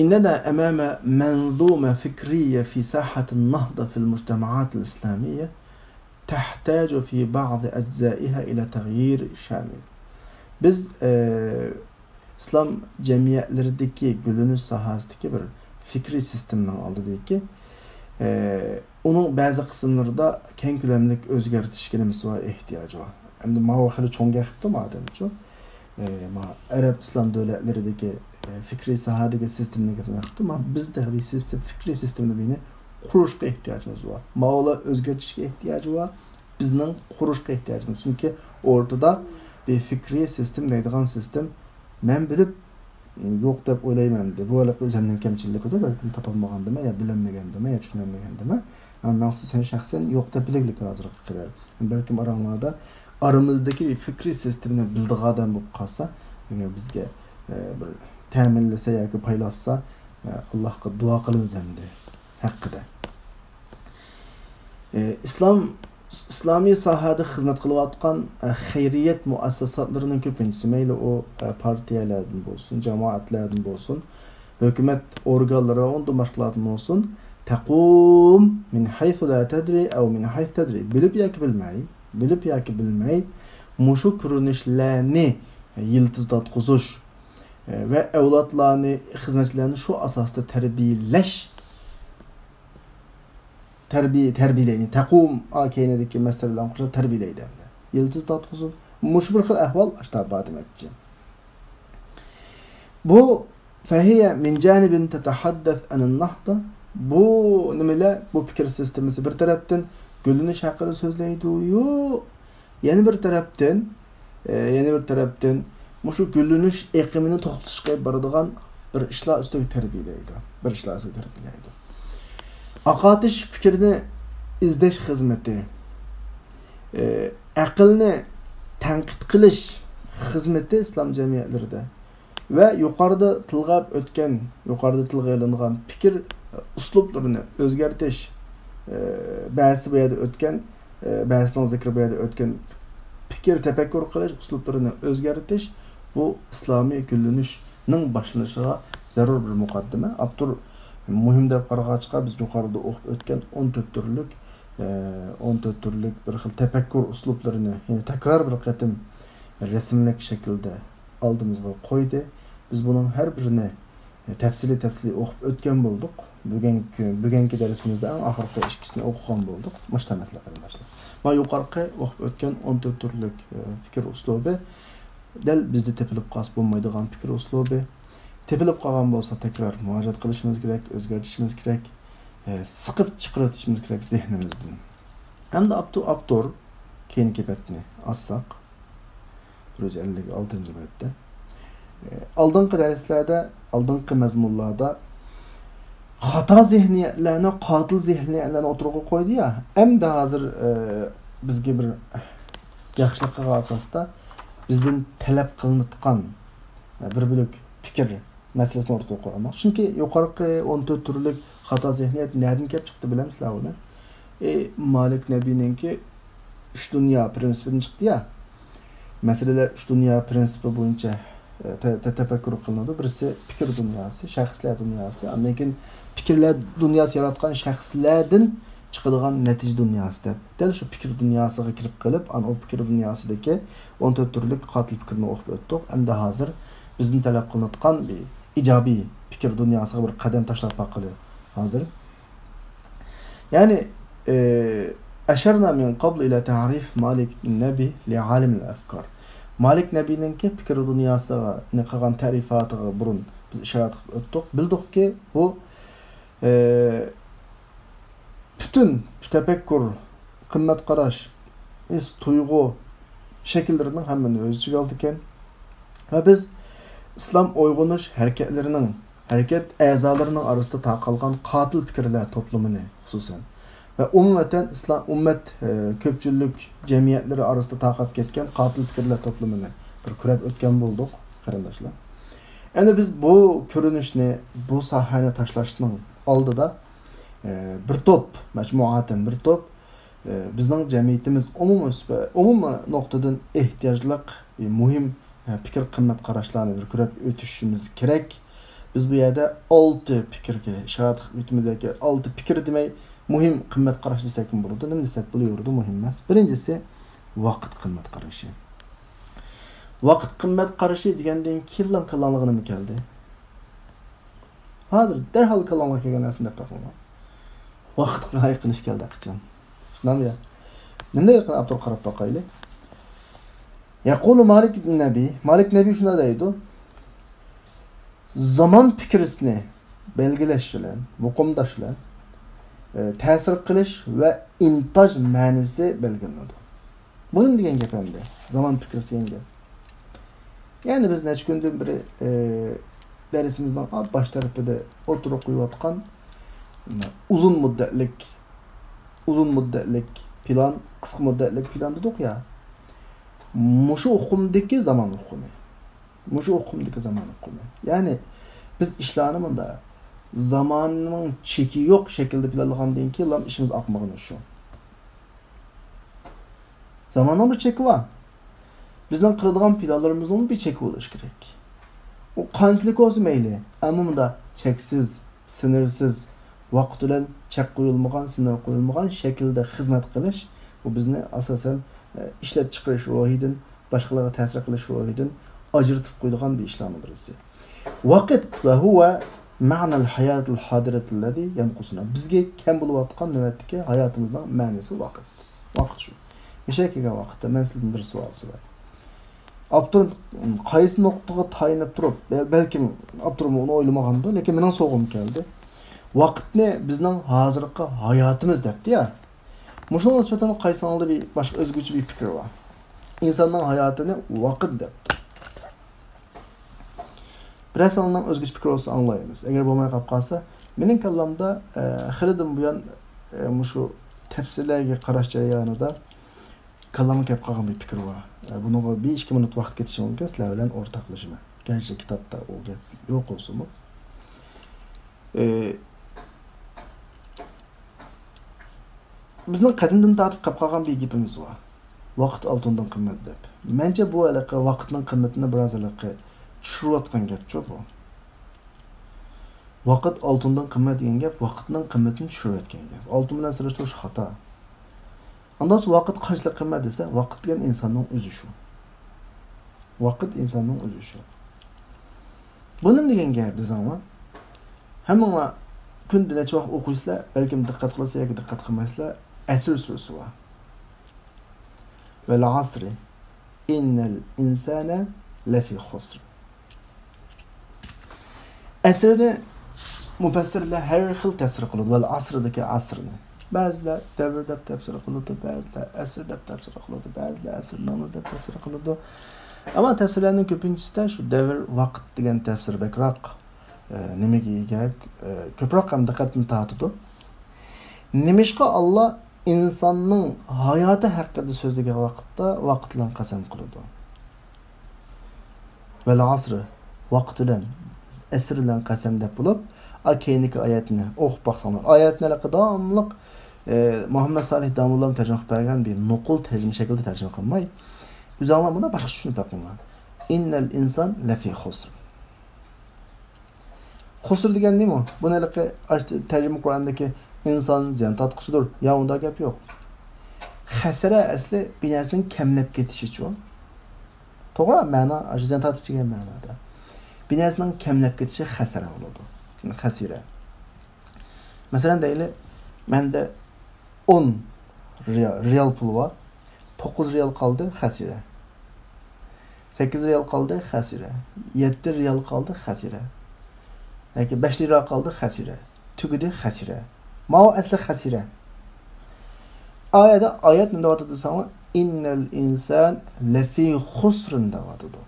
إننا أمام منظومة فكرية في ساحة النهضة في المجتمعات الإسلامية تحتاج في بعض أجزائها إلى تغيير شامل. بىز، ئە، ئىسلام جەمئىيەتلىرىدىكى گۈللىنىش ساھەسىدىكى بىر پىكرىي سىستېمىنىڭ ئالدىدىكى، ئە، ئۇنىڭ بەزى قىسىملىرىدا كەڭ كۆلەملىك ئۆزگەرتىشكە نېمىسى بار، ئېھتىياجى بار. ئەمدى ماۋۇ خېلى چوڭ گەپ قىپتۇ مادەمچۇ. ئە، ما ئەرەب ئىسلام دۆلەتلىرىدىكى، ئە، پىكرىي ساھەدىكى سىستېمىنى گەپلەپ قىپتۇ. ما بىزدە بىر سىستېم، پىكرىي سىستېمىنى بىنى قۇرۇشقا ئېھتىياجىمىز بار. ماۋۇلار ئۆزگەرتىشكە ئېھتىياجى بار. بىزنىڭ قۇرۇشقا ئېھتىياجىمىز. چۈنكى ئورتىدا بىر پىكرىي سىستېم دەيدىغان سىستېم مەن بىلىپ يوق دەپ ئويلايمەن ئەمدى. بۇ ھېلىقى ئۆزۈمنىڭ كەمچىلىكىدۇر، بەلكىم تاپالمىغاندىمەن يا بىلەلمىگەندىمەن يا چۈشىنەلمىگەندىمەن. مەن مەخسۇسەن شەخسەن يوق دەپ بىلىگلىك ھازىرغا قەدەر. بەلكىم ئاراڭلاردا ئارىمىزدىكى پىكرىي سىستېمىنى بىلىدىغان ئادەم بولۇپ قالسا، ئەگەر بىزگە، ئە، بىر تەمىنلىسە ياكى پايلاتسا، ئە، ئاللاھقا دۇئا قىلىمىز ئەمدى ھەققىدە. ئە، ئىسلام، ئىسلامىي ساھەدە خىزمەت قىلىۋاتقان، ئە، خەيرىيەت مۇئەسساساتلىرىنىڭ كۆپىنچىسى، مەيلى ئۇ، ئە، پارتىيەلەردىن بولسۇن، جامائەتلەردىن بولسۇن، ھۆكۈمەت ئورگانلىرى ۋە ئۇندىن باشقىلاردىن بولسۇن، تەقۇم مىن ھەيسۇ لا تەدرى ئەۋ مىن ھەيسۇ تەدرى، بىلىپ ياكى بىلمەي، بىلىپ ياكى بىلمەي، مۇشۇ كۆرۈنۈشلەرنى يىلتىز تارتقۇزۇش، ئە، ۋە ئەۋلادلارنى، خىزمەتچىلەرنى شۇ ئاساستا تەربىيەلەش، تەربىيە، تەربىيەلەيدۇ. تەقۇم، ئا، كەينىدىكى مەسدەر بىلەن قوشۇلۇپ تەربىيەلەيدۇ ئەمدى. يىلتىز تارتقۇزۇپ، مۇشۇ بىر خىل ئەھۋال ئاشتا بار دېمەكچى. بۇ فەھىيە مىن جانىبىن تەتەھەددەس ئەنىن نەھدە. بۇ نېمىلەر؟ بۇ پىكىر سىستېمىسى بىر تەرەپتىن گۈللىنىش ھەققىدە سۆزلەيدۇ. يەنە بىر تەرەپتىن، ئە، يەنە بىر تەرەپتىن مۇشۇ گۈللىنىش ئېقىمىنى توختىتىشقا بارىدىغان بىر ئىشلار ئۈستىگە تەربىيەلەيدۇ. بىر ئىشلار ئۈستىگە تەربىيەلەيدۇ. ئاقارتىش پىكرىنى ئىزدەش خىزمىتى، ئە، ئەقىلنى تەنقىد قىلىش خىزمىتى ئىسلام جەمئىيەتلىرىدە ۋە يۇقىرىدا تىلغا ئۆتكەن، يۇقىرىدا تىلغا ئېلىنغان پىكىر ئۇسلۇبلىرىنى ئۆزگەرتىش، ئە، بەزىسى بۇ يەردە ئۆتكەن، ئە، بەزىسىنىڭ زىكرى بۇ يەردە ئۆتكەن پىكىر تەپەككۇر قىلىش ئۇسلۇبلىرىنى ئۆزگەرتىش، بۇ ئىسلامىي گۈللىنىشنىڭ باشلىنىشىغا زەرۇر بىر مۇقەددىمە. ئاپتور مۇھىم دەپ قارىغاچقا، بىز يۇقىرىدا ئوقۇپ ئۆتكەن ئون تۆت تۈرلۈك، ئە، ئون تۆت تۈرلۈك بىر خىل تەپەككۇر ئۇسلۇبلىرىنى يەنە تەكرار بىر قېتىم رەسىملىك شەكىلدە ئالدىمىزغا قويدى. بىز بۇنىڭ ھەر بىرىنى تەپسىلىي، تەپسىلىي ئوقۇپ ئۆتكەن بولدۇق. بۈگۈنكى، بۈگۈنكى دەرسىمىزدە ئەڭ ئاخىرقى ئىككىسىنى ئوقۇغان بولدۇق. مۇشۇ تەمەسلىك قېرىنداشلار. ما يۇقىرىقى ئوقۇپ ئۆتكەن ئون تۆت تۈرلۈك، ئە، پىكىر ئۇسلۇبى دەل بىزدە تېپىلىپ قالسا بولمايدىغان پىكىر ئۇسلۇبى. تېپىلىپ قالغان بولسا تەكرار مۇراجىئەت قىلىشىمىز كېرەك، ئۆزگەرتىشىمىز كېرەك، ئە، سىقىپ چىقىرىۋېتىشىمىز كېرەك زېھنىمىزدىن. ئەمدى ئاپتو-، ئاپتور كېيىنكى بەتنى ئاچساق. بىر يۈز ئەللىك ئالتىنچى بەتتە. ئالدىنقى دەرسلەردە، ئالدىنقى مەزمۇنلاردا خاتا زېھنىيەتلەرنى، قاتىل زېھنىيەتلەرنى ئوتتۇرىغا قويدى يا. ئەمدى ھازىر، ئە، بىزگە بىر ياخشىلىق قىلغان ئاساستا بىزدىن تەلەپ قىلىنىدىغان، ئە، بىر بۆلەك پىكىر مەسىلىسىنى ئوتتۇرىغا قويۇۋالماق. چۈنكى يۇقىرىقى ئون تۆت تۈرلۈك خاتا زېھنىيەت نەدىن كەپ چىقتى بىلەمسىلەر ئۇنى؟ ئى، مالىك نەبىنىڭكى ئۈچ دۇنيا پىرىنسىپىدىن چىقتى يا. مەسىلىلەر ئۈچ دۇنيا پىرىنسىپى بويىچە، ئە، تە-، تە-، تەپەككۇر قىلىنىدۇ. بىرسى پىكىر دۇنياسى، شەخسلەر دۇنياسى، ئاندىن كېيىن پىكىرلەر دۇنياسى ياراتقان شەخسلەردىن چىقىدىغان نەتىجە دۇنياسى دەپ، دەل شۇ پىكىر دۇنياسىغا كىرىپ قېلىپ، ئانا ئۇ پىكىر دۇنياسىدىكى ئون تۆت تۈرلۈك قاتىل پىكىرنى ئوقۇپ ئۆتتۇق. ئەمدى ھازىر بىزدىن تەلەپ قىلىنىۋاتقان بىر ئىجابىي پىكىر دۇنياسىغا بىر قەدەم تاشلاپ باققىلى ھازىر. يەنى، ئە، أشرنا من قبل إلى تعريف مالك النبي لعالم الأفكار. مالىك نەبىنىڭكى پىكىر دۇنياسىغا قىلغان تەرىپاتىغا بۇرۇن بىز ئىشارە قىلىپ ئۆتتۇق. بىلدۇقكى، بۇ، ئە، پۈتۈن تەپەككۇر، قىممەت قاراش، ھېس، تۇيغۇ شەكىللىرىنىڭ ھەممىنى ئۆز ئىچىگە ئالىدىكەن. ۋە بىز ئىسلام ئويغىنىش ھەرىكەتلىرىنىڭ، ھەرىكەت ئەزالىرىنىڭ ئارىسىدا تارقالغان قاتىل پىكىرلەر توپلىمىنى خۇسۇسەن ۋە ئومۇمەن ئىسلام ئۈممەت، ئە، كۆپچىلىك جەمئىيەتلىرى ئارىسىدا تارقاپ كەتكەن قاتىل پىكىرلەر توپلىمىنى بىر كۆرۈپ ئۆتكەن بولدۇق، قېرىنداشلار. ئەمدى بىز بۇ كۆرۈنۈشنى، بۇ ساھەنى تاشلاشنىڭ ئالدىدا، ئە، بىر توپ، مەجمۇئاتەن بىر توپ، ئە، بىزنىڭ جەمئىيىتىمىز ئومۇمىي سۈپە-، ئومۇمىي نۇقتىدىن ئېھتىياجلىق، ئە، مۇھىم، ئە، پىكىر قىممەت قاراشلارنى بىر كۆرۈپ ئۆتۈشىمىز كېرەك. بىز بۇ يەردە ئالتە پىكىرگە ئىشارە قىلىپ ئۆتىمىز ياكى ئالتە پىكىر دېمەي، مۇھىم قىممەت قاراش دېسەكمۇ بولىدۇ. نېمە دېسەك بولۇۋېرىدۇ، مۇھىم ئەمەس. بىرىنچىسى، ۋاقىت قىممەت قارىشى. ۋاقىت قىممەت قارىشى دېگەندىن كېيىنلا كاللاڭلارغا نېمە كەلدى؟ ھازىر دەرھال كاللاڭلارغا كەلگەن نەرسىنى دەپ بېقىڭلار. ۋاقىتقا ھايا قىلىش كەلدى قاچان؟ شۇنداقمۇ يا؟ نېمە دەيدىغان ئاپتور قاراپ باقايلى. يەقۇلۇ مالىك ئىبن نەبى. مالىك نەبى شۇنداق دەيدۇ. زامان پىكرىسىنى بەلگىلەش بىلەن، مۇقىمداش بىلەن، ئە، تەسىر قىلىش ۋە ئىنتاج مەنىسى بەلگىلىنىدۇ. بۇ نېمە دېگەن گەپ ئەمدى؟ زامان پىكرىسى دېگەن گەپ. يەنى بىز نەچچە كۈندىن بېرى، ئە، دەرسىمىزنىڭ باش تەرىپىدە ئوتتۇرىغا قويۇۋاتقان ئۇزۇن مۇددەتلىك، ئۇزۇن مۇددەتلىك پىلان، قىسقا مۇددەتلىك پىلان دېدۇق يا. مۇشۇ ئۇقۇمدىكى زامان ئۇقۇمى. مۇشۇ ئۇقۇمدىكى زامان ئۇقۇمى. يەنى بىز ئىشلارنى مۇنداق زاماننىڭ چېكى يوق شەكىلدە پىلانلىغاندىن كېيىنلا ئىشىمىز ئاقمىغىنى شۇ. زاماننىڭ بىر چېكى بار. بىزنىڭ قىلىدىغان پىلانلىرىمىزنىڭ بىر چېكى بولۇشى كېرەك. ئۇ قانچىلىك بولسا مەيلى، ئەمما مۇنداق چەكسىز، سىنىرسىز، ۋاقىت بىلەن چەك قويۇلمىغان، سىنىر قويۇلمىغان شەكىلدە خىزمەت قىلىش، بۇ بىزنى ئاساسەن، ئە، ئىشلەپچىقىرىش روھىدىن، باشقىلارغا تەسىر قىلىش روھىدىن ئاجرىتىپ قويىدىغان بىر ئىشلارنىڭ بىرسى. ۋاقىت ۋە ھۇۋە مەنەل ھاياتىل ھادىرەتىللەزى يەنقۇسۇنا. بىزگە كەم بولۇۋاتقان نۆۋەتتىكى ھاياتىمىزنىڭ مەنىسى ۋاقىت. ۋاقىت شۇ. مۇشۇ كەلگەن ۋاقىتتا مەن سىزدىن بىر سوئال سوراي. ئاپتور قايسى نۇقتىغا تايىنىپ تۇرۇپ، بەلكىم ئاپتورمۇ ئۇنى ئويلىمىغاندۇ، لېكىن مېنىڭ سوئالىم كەلدى. ۋاقىتنى بىزنىڭ ھازىرقى ھاياتىمىز دەپتۇ يا. مۇشۇنىڭغا نىسبەتەن قايسىڭلاردا بىر باشقا ئۆزگىچە بىر پىكىر بار؟ ئىنساننىڭ ھاياتىنى ۋاقىت دەپتۇ. بىرەرسىڭلارنىڭ ئۆزگىچە پىكرى بولسا ئاڭلايمىز. ئەگەر بولماي قاپ قالسا، مېنىڭ كاللامدا، ئە، خېلىدىن بۇيان، ئە، مۇشۇ تەپسىرلەرگە قاراش جەريانىدا كاللامغا كەپ قالغان بىر پىكىر بار. ئە، بۇنىڭغا بىر ئىككى مىنۇت ۋاقىت كېتىشى مۇمكىن، سىلەر بىلەن ئورتاقلىشىمەن. گەرچە كىتابتا ئۇ گەپ يوق بولسىمۇ. ئە، بىزنىڭ قەدىمدىن تارتىپ قېلىپ قالغان بىر گېپىمىز بار. ۋاقىت ئالتۇندىن قىممەت دەپ. مەنچە بۇ ھېلىقى ۋاقىتنىڭ قىممىتىنى بىراز ھېلىقى چۈشۈرۈۋاتقان گەپچۇ بۇ. ۋاقىت ئالتۇندىن قىممەت دېگەن گەپ ۋاقىتنىڭ قىممىتىنى چۈشۈرۈۋەتكەن گەپ. ئالتۇن بىلەن سېلىشتۇرۇش خاتا. ئانداق بولسا ۋاقىت قانچىلىك قىممەت دېسە، ۋاقىت دېگەن ئىنساننىڭ ئۆزى شۇ. ۋاقىت ئىنساننىڭ ئۆزى شۇ. بۇ نېمە دېگەن گەپ دېسەڭلار، ھەممىڭلار كۈندە نەچچە ۋاق ئوقۇيسىلەر، بەلكىم دىققەت قىلىسىلەر ياكى دىققەت قىلمايسىلەر، ئەسىر سۈرىسى بار. ۋەل ئەسرى، ئىننەل ئىنسانە لەفى خۇسر. ئەسىرنى مۇپەسسىرلەر ھەر خىل تەپسىر قىلىدۇ. ۋەل ئەسردىكى ئەسرنى. بەزىلەر دەۋر دەپ تەپسىر قىلىدۇ، بەزىلەر ئەسىر دەپ تەپسىر قىلىدۇ، بەزىلەر ئەسىر نامىزى دەپ تەپسىر قىلىدۇ. ئەمما تەپسىرلەرنىڭ كۆپىنچىسىدە شۇ دەۋر، ۋاقىت دېگەن تەپسىر بەكرەك، ئە، نېمىگە ئىگە، ئە، كۆپرەك ھەم دىققەتنى تارتىدۇ. نېمىشقا ئاللا ئىنساننىڭ ھاياتى ھەققىدە سۆزلىگەن ۋاقىتتا ۋاقىت بىلەن قەسەم قىلىدۇ؟ ۋەل ئەسر، ۋاقىت بىلەن، ئەسىر بىلەن قەسەم دەپ بولۇپ، ئا، كەينىدىكى ئايەتنى ئوقۇپ باقساڭلار. ئايەتنى ھېلىقى داۋاملىق، ئە، مۇھەممەد سالىھ داموللام تەرجىمە قىلىپ بەرگەن بىر نوقۇل تەرجىمە شەكلىدە تەرجىمە قىلماي، ئۆزۈڭلار بۇنى باشقىچە چۈشىنىپ بېقىڭلار. ئىننەل ئىنسان لەفى خۇسر. خۇسر دېگەن نېمە؟ بۇنى ھېلىقى ئاشتى تەرجىمە قۇرئاندىكى ئىنسان زىيان تارتقۇچىدۇر. يا، ئۇنداق گەپ يوق. خەسىرە ئەسلى بىر نەرسىنىڭ كەملەپ كېتىشىچۇ. توغرا، مەنا، ئاشۇ زىيان تارتىش دېگەن مەنادا. بىر نەرسىنىڭ كەملەپ كېتىشى خەسىرە بولىدۇ. يەنى خەسىرە. مەسىلەن، دەيلى، مەندە ئون رىيال، رىيال پۇل بار. توققۇز رىيال قالدى، خەسىرە. سەككىز رىيال قالدى، خەسىرە. يەتتە رىيال قالدى، خەسىرە. ياكى بەش لىرا قالدى، خەسىرە. تۈگىدى، خەسىرە. ماۋۇ ئەسلى خەسىرە. ئايەتتە، ئايەت نېمە دەۋاتىدۇ دېسەڭلار، «ئىننەل ئىنسان لەفى خۇسرىن» دەۋاتىدۇ.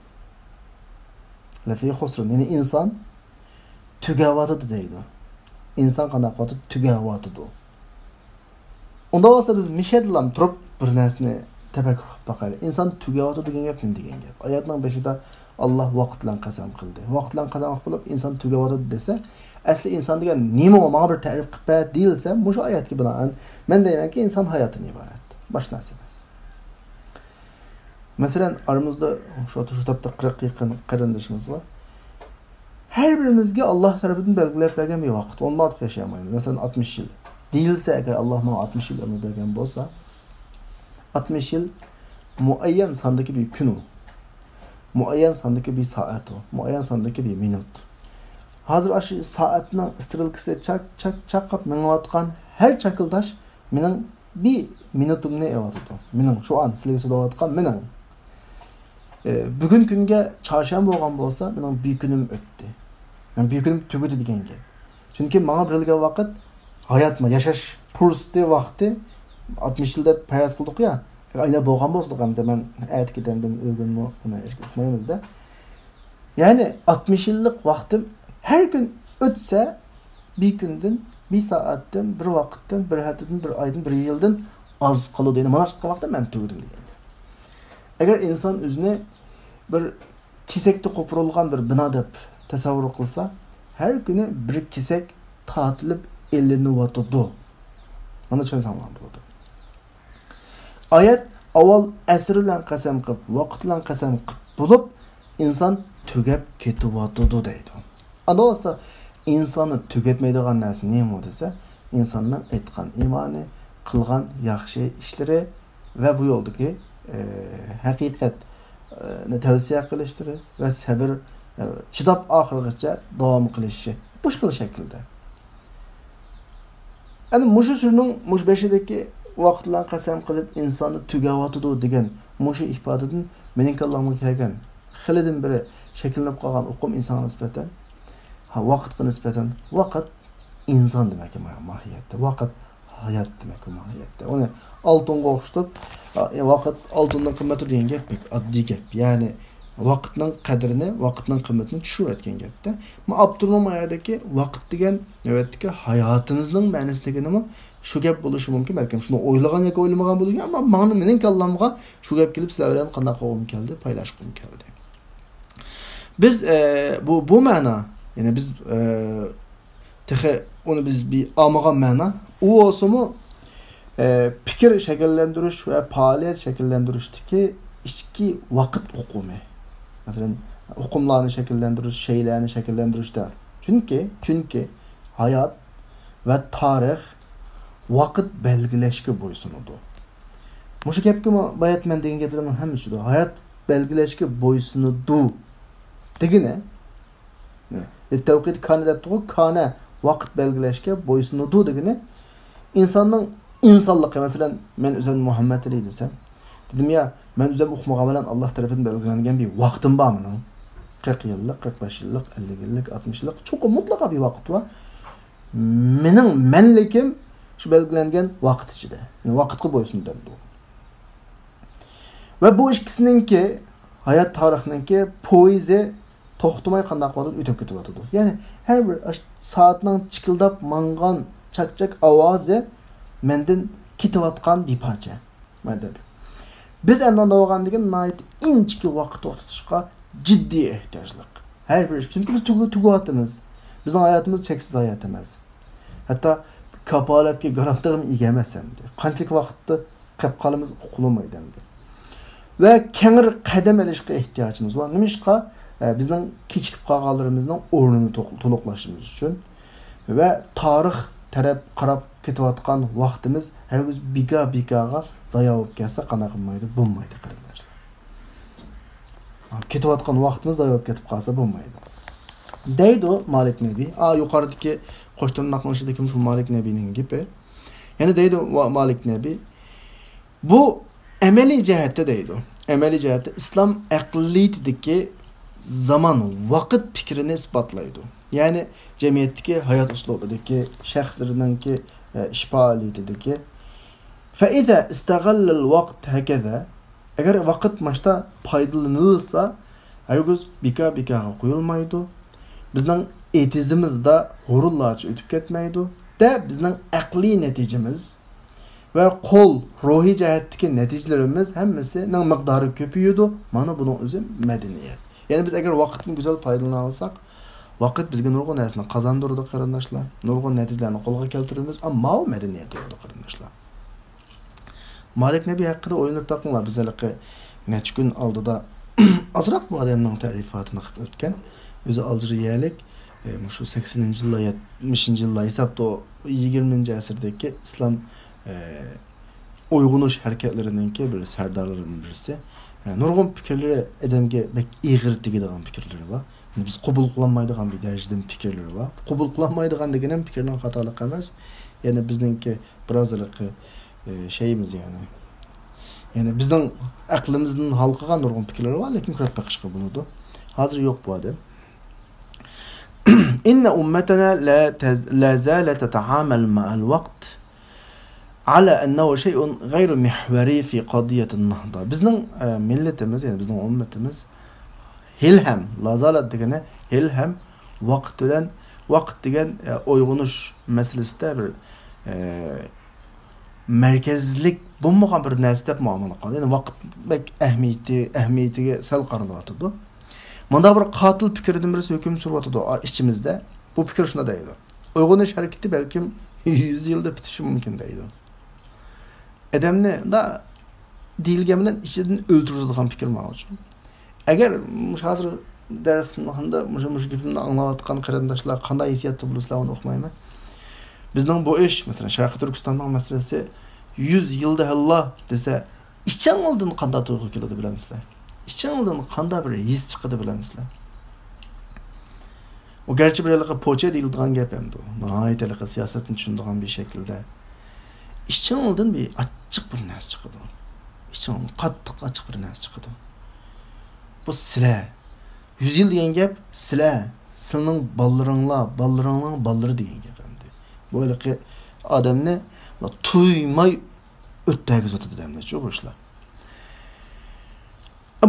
لەفى خۇسرىن، يەنى ئىنسان تۈگەۋاتىدۇ دەيدۇ. ئىنسان قانداق قىلىۋاتىدۇ؟ تۈگەۋاتىدۇ. ئۇنداق بولسا بىز مىشەدىلام تۇرۇپ بىر نەرسىنى تەپەككۇر قىلىپ باقايلى. ئىنسان تۈگەۋاتىدۇ دېگەن گەپ نېمە دېگەن گەپ؟ ئايەتنىڭ بېشىدا ئاللا ۋاقىت بىلەن قەسەم قىلدى. ۋاقىت بىلەن قەسەم قىلىپ بولۇپ ئىنسان تۈگەۋاتىدۇ دېسە، ئەسلى ئىنسان دېگەن نېمە، ماڭا بىر تەرىپ قىلىپ بەر دېيىلسە، مۇشۇ ئايەتكە بىنائەن مەن دەيمەنكى، ئىنسان ھاياتتىن ئىبارەت. باشقا نەرسە ئەمەس. مەسىلەن، ئارىمىزدا شۇ، شۇ تاپتا قىرىققا يېقىن قېرىندىشىمىز بار. ھەر بىرىمىزگە ئاللا تەرىپىدىن بەلگىلەپ بەرگەن بىر ۋاقىت، ئۇنىڭدىن ئارتۇق ياشىيالمايمىز. مەسىلەن، ئاتمىش يىل دېيىلسە، ئەگەر ئاللا ماڭا ئاتمىش يىل ئۆمۈر بەرگەن بولسا، ئاتمىش يىل مۇئەييەن ساندىكى بىر كۈن ئۇ. مۇئەييەن ساندىكى بىر سائەت ئۇ. مۇئەييەن ساندىكى بىر مىنۇت. ھازىر ئاشۇ سائەتنىڭ ئىسترېلكىسى چاق، چاق، چاققاپ مېڭىۋاتقان ھەر چاكىلداش مېنىڭ بىر مىنۇتۇمنى ئېلىۋاتىدۇ. مېنىڭ شۇ ئان سىلەرگە سۆزلەۋاتقان مېنىڭ. ئى، بۈگۈن كۈنگە چارشەنبە بولغان بولسا، مېنىڭ بىر كۈنۈم ئۆتتى. يەنى بىر كۈنۈم تۈگىدى دېگەن گەپ. چۈنكى ماڭا بېرىلگەن ۋاقىت، ھايات، ياشاش پۇرسىتى، ۋاقتى ئاتمىش يىل دەپ پەرەز قىلدۇق يا. ئەگەر ئاينا بولغان بولسا، ئەمدى مەن ئەتە كېتەمدىمۇ، ئۆگۈنمۇ، ئۇنى ھېچ ئۇقمايمىز-دە. يەنى ئاتمىش يىللىق ۋاقتىم ھەر كۈن ئۆتسە، بىر كۈندىن، بىر سائەتتىن، بىر ۋاقىتتىن، بىر ھەپتىدىن، بىر ئايدىن، بىر يىلدىن ئاز قالىدۇ. يەنى مانا شۇ ۋاقىتتا مەن تۈگىدىم دېگەن. ئەگەر ئىنسان ئۆزىنى بىر كېسەكتە قوپۇرۇلغان بىر بىنا دەپ تەسەۋۋۇر قىلسا، ھەر كۈنى بىر كېسەك تارتىلىپ ئېلىنىۋاتىدۇ. مانا چۈشەنسەڭلار بولىدۇ. ئايەت ئاۋۋال ئەسىر بىلەن قەسەم قىلىپ، ۋاقىت بىلەن قەسەم قىلىپ بولۇپ، ئىنسان تۈگەپ كېتىۋاتىدۇ دەيدۇ. ئاندا بولسا، ئىنساننى تۈگەتمەيدىغان نەرسە نېمە دېسە، ئىنساننىڭ ئېيتقان ئىمانى، قىلغان ياخشى ئىشلىرى ۋە بۇ يولدىكى، ئى، ھەقىقەتنى تەۋسىيە قىلىشلىرى ۋە سەبىر، ئى، چىداپ ئاخىرغىچە داۋام قىلىشى. مۇشۇ خىل شەكىلدە. ئەنە مۇشۇ سۈرىنىڭ مۇشۇ بېشىدىكى ۋاقىت بىلەن قەسەم قىلىپ ئىنساننى تۈگەۋاتىدۇ دېگەن مۇشۇ ئىپادىدىن مېنىڭ كاللامغا كەلگەن خېلىدىن بېرى شەكىللىنىپ قالغان ئۇقۇم ئىنسانغا نىسبەتەن، ھە، ۋاقىتقا نىسبەتەن، ۋاقىت ئىنسان دېمەككە ما-، ماھىيەتتە، ۋاقىت ھايات دېمەككە ماھىيەتتە. ئۇنى ئالتۇنغا ئوخشىتىپ، ئا، ۋاقىت ئالتۇندىن قىممەتتۇر دېگەن گەپ بەك ئاددىي گەپ. يەنى ۋاقىتنىڭ قەدرىنى، ۋاقىتنىڭ قىممىتىنى چۈشۈرۈۋەتكەن گەپتە. ما ئاپتورنىڭ ما يەردىكى ۋاقىت دېگەن نۆۋەتتىكى ھاياتىمىزنىڭ مەنىسىدىكىنىمۇ شۇ گەپ بولۇشى مۇمكىن. بەلكىم شۇنى ئويلىغان ياكى ئويلىمىغان بولۇشى، ئەمما ماڭا، مېنىڭ كاللامغا شۇ گەپ كېلىپ سىلەر بىلەن قانداق قىلغۇم كەلدى، پايلاشقۇم كەلدى. بىز، ئە، بۇ، بۇ مەنا، يەنى بىز، ئە، تېخى ئۇنى بىز بىر ئاڭمىغان مەنا. ئۇ بولسىمۇ، ئە، پىكىر شەكىللەندۈرۈش ۋە پائالىيەت شەكىللەندۈرۈشتىكى ئىچكى ۋاقىت ئۇقۇمى. مەسىلەن، ئۇقۇملارنى شەكىللەندۈرۈش، شەيئىلەرنى شەكىللەندۈرۈشتە. چۈنكى، چۈنكى ھايات ۋە تارىخ ۋاقىت بەلگىلەشكە بويسۇنىدۇ. مۇشۇ گەپكىمۇ بايا مەن دېگەن گەپلىرىمنىڭ ھەممىسىدۇر. ھايات بەلگىلەشكە بويسۇنىدۇ دېگىنى، لىتەۋقىت كانە دەپتىغۇ، كانە ۋاقىت بەلگىلەشكە بويسۇنىدۇ دېگىنى، ئىنساننىڭ ئىنسانلىقى. مەسىلەن، مەن ئۆزۈم مۇھەممەد ئەلى دېسەم، دېدىم يا، مەن ئۆزۈم ئۇقمىغان بىلەن ئاللا تەرىپىدىن بەلگىلەنگەن بىر ۋاقتىم بار مېنىڭ. قىرىق يىللىق، قىرىق بەش يىللىق، ئەللىك يىللىق، ئاتمىش يىللىق، چوقۇم مۇتلەقا بىر ۋاقىت بار. مېنىڭ مەنلىكىم شۇ بەلگىلەنگەن ۋاقىت ئىچىدە. يەنى ۋاقىتقا بويسۇن دەمدۇ. ۋە بۇ ئىككىسىنىڭكى، ھايات تارىخنىڭكى پويىزى توختىماي قانداق قىلىۋاتىدۇ، ئۆتۈپ كېتىۋاتىدۇ. يەنى ھەر بىر ئاش-، سائەتنىڭ چىكىلداپ ماڭغان چاك-چاك ئاۋازى مەندىن كېتىۋاتقان بىر پارچە. مەندىن. بىز ئەمدى ئاندىن بولغاندىكىن ناھايىتى ئىنچىكە ۋاقىت توختىتىشقا جىددىي ئېھتىياجلىق. ھەر بىر ئىش. چۈنكى بىز تۈگە-، تۈگىۋاتىمىز. بىزنىڭ ھاياتىمىز چەكسىز ھايات ئەمەس. ھەتتا كاپالەتكە، گارانتىغىمۇ ئىگە ئەمەس ئەمدى. قانچىلىك ۋاقىتتا قېپ قالىمىز، ئۇقۇلمايدۇ ئەمدى. ۋە كەڭرى قەدەم ئېلىشقا ئېھتىياجىمىز بار. نېمىشقا؟ ئە، بىزنىڭ كېچىكىپ قالغانلىرىمىزنىڭ ئورنىنى تو-، تولۇقلاشىمىز ئۈچۈن ۋە تارىخ تەرەپ قاراپ كېتىۋاتقان ۋاقتىمىز ھەرگىز بىكار-بىكارغا زايا بولۇپ كەتسە قانداق بولمايدۇ؟ بولمايدۇ، قېرىنداشلار. كېتىۋاتقان ۋاقتىمىز زايا بولۇپ كېتىپ قالسا بولمايدۇ. دەيدۇ مالىك نەبى. ئا، يۇقىرىدىكى قوش تىرناقنىڭ ئىچىدىكى شۇ مالىك نەبىنىڭ گېپى. يەنە دەيدۇ ۋا-، مالىك نەبى. بۇ ئەمەلىي جەھەتتە دەيدۇ. ئەمەلىي جەھەتتە ئىسلام ئەقلىيىتىدىكى زامان، ۋاقىت پىكرىنى ئىسپاتلايدۇ. يەنى جەمئىيەتتىكى ھايات ئۇسلۇبىدىكى شەخسلىرىنىڭكى، ئە، ئىش پائالىيىتىدىكى. فإذا استغل الوقت هكذا، ئەگەر ۋاقىت ماشتا پايدىلىنىلسا، ھەرگىز بىكار-بىكارغا قويۇلمايدۇ. بىزنىڭ ئېتىزىمىزدا ھۇرۇنلارچە ئۆتۈپ كەتمەيدۇ. دە بىزنىڭ ئەقلىي نەتىجىمىز ۋە قول روھىي جەھەتتىكى نەتىجىلىرىمىز ھەممىسىنىڭ مىقدارى كۆپىيىدۇ. مانا بۇنىڭ ئۆزى مەدەنىيەت. يەنى بىز ئەگەر ۋاقىتتىن گۈزەل پايدىلىنالىساق، ۋاقىت بىزگە نۇرغۇن نەرسىنى قازاندۇرىدۇ، قېرىنداشلار. نۇرغۇن نەتىجىلەرنى قولغا كەلتۈرىمىز. ئەمما ماۋۇ مەدەنىيەت بولىدۇ، قېرىنداشلار. مالىك نەبى ھەققىدە ئويلىنىپ بېقىڭلار. بىز ھېلىقى نەچچە كۈن ئالدىدا ئازراق بۇ ئادەمنىڭ تەرىپاتىنى قىلىپ ئۆتكەن. ئۆزى ئالجىرىيەلىك، ئە، مۇشۇ سەكسىنىنچى يىللار، يەتمىشىنچى يىللار ھېسابتا يىگىرمىنچى ئەسىردىكى ئىسلام، ئە، ئويغىنىش ھەرىكەتلىرىنىڭكى بىر سەردارلىرىدىن بىرسى. ئە، نۇرغۇن پىكىرلىرى ئادەمگە بەك ئېغىر تېگىدىغان پىكىرلىرى بار. بىز قوبۇل قىلالمايدىغان بىر دەرىجىدىن پىكىرلىرى بار. قوبۇل قىلالمايدىغان دېگىنىم پىكىرنىڭ خاتالىقى ئەمەس. يەنى بىزنىڭكى بىراز ھېلىقى، ئى، شەيىمىز يەنى. يەنى بىزنىڭ ئەقلىمىزدىن ھالقىغان نۇرغۇن پىكىرلىرى بار، لېكىن كۆرۈپ بېقىشقا بولىدۇ. ھازىر يوق بۇ ئادەم. إن أمتنا لا تز-، لا زالت تتعامل مع الوقت على أنه شيء غير محوري في قضية النهضة. بىزنىڭ، ئە، مىللىتىمىز، يەنى بىزنىڭ ئۈممىتىمىز ھېلىھەم، لا زالت دېگىنى ھېلىھەم ۋاقىت بىلەن، ۋاقىت دېگەن، ئە، ئويغىنىش مەسىلىسىدە بىر، ئە، مەركەزلىك بولمىغان بىر نەرسە دەپ مۇئامىلە قىلىدۇ. يەنى ۋاقىت بەك ئەھمىيىتى، ئەھمىيىتىگە سەل قارىلىۋاتىدۇ. مۇنداق بىر قاتىل پىكىردىن بىرسى ھۆكۈم سۈرۈۋاتىدۇ، ئا، ئىچىمىزدە. بۇ پىكىر شۇنداق دەيدۇ. ئويغىنىش ھەرىكىتى بەلكىم يۈز يىلدا پۈتۈشى مۇمكىن دەيدۇ. ئادەمنى دا دېيىلگەن بىلەن ئىچىدىن ئۆلتۈرۈۋېتىدىغان پىكىر ماڭىچۇ. ئەگەر مۇشۇ ھازىر دەرسخانىدا مۇشۇ، مۇشۇ گېپىمنى ئاڭلاۋاتقان قېرىنداشلار قانداق ھېسسىياتتا بولىسىلەر، ئۇنى ئۇقمايمەن. بىزنىڭ بۇ ئىش، مەسىلەن، شەرقىي تۈركىستاننىڭ مەسىلىسى يۈز يىلدا ھەللا دېسە، ئىچىڭىزدىن قانداق تۇيغۇ كېلىدۇ بىلەمسىلەر؟ ئىچىڭىزدىن قانداق بىر ھېس چىقىدۇ بىلەمسىلەر؟ ئۇ گەرچە بىر ھېلىقى پوچە دېيىلىدىغان گەپ ئەمدى. ناھايىتى ھېلىقى سىياسەتنى چۈشىنىدىغان بىر شەكىلدە. ئىچىڭىزدىن بىر ئاچچىق بىر نەرسە چىقىدۇ. ئىچىڭىزدىن قاتتىق ئاچچىق بىر نەرسە چىقىدۇ. بۇ سىلەر. يۈز يىل دېگەن گەپ سىلەر. سىلىنىڭ بالىلىرىڭلار، بالىلىرىڭنىڭ بالىلىرى دېگەن گەپ ئەمدى. بۇ ھېلىقى ئادەمنى تۇيماي ئۆتتەرگۈزۈۋاتىدۇ دەمدىچۇ بۇ ئىشلار.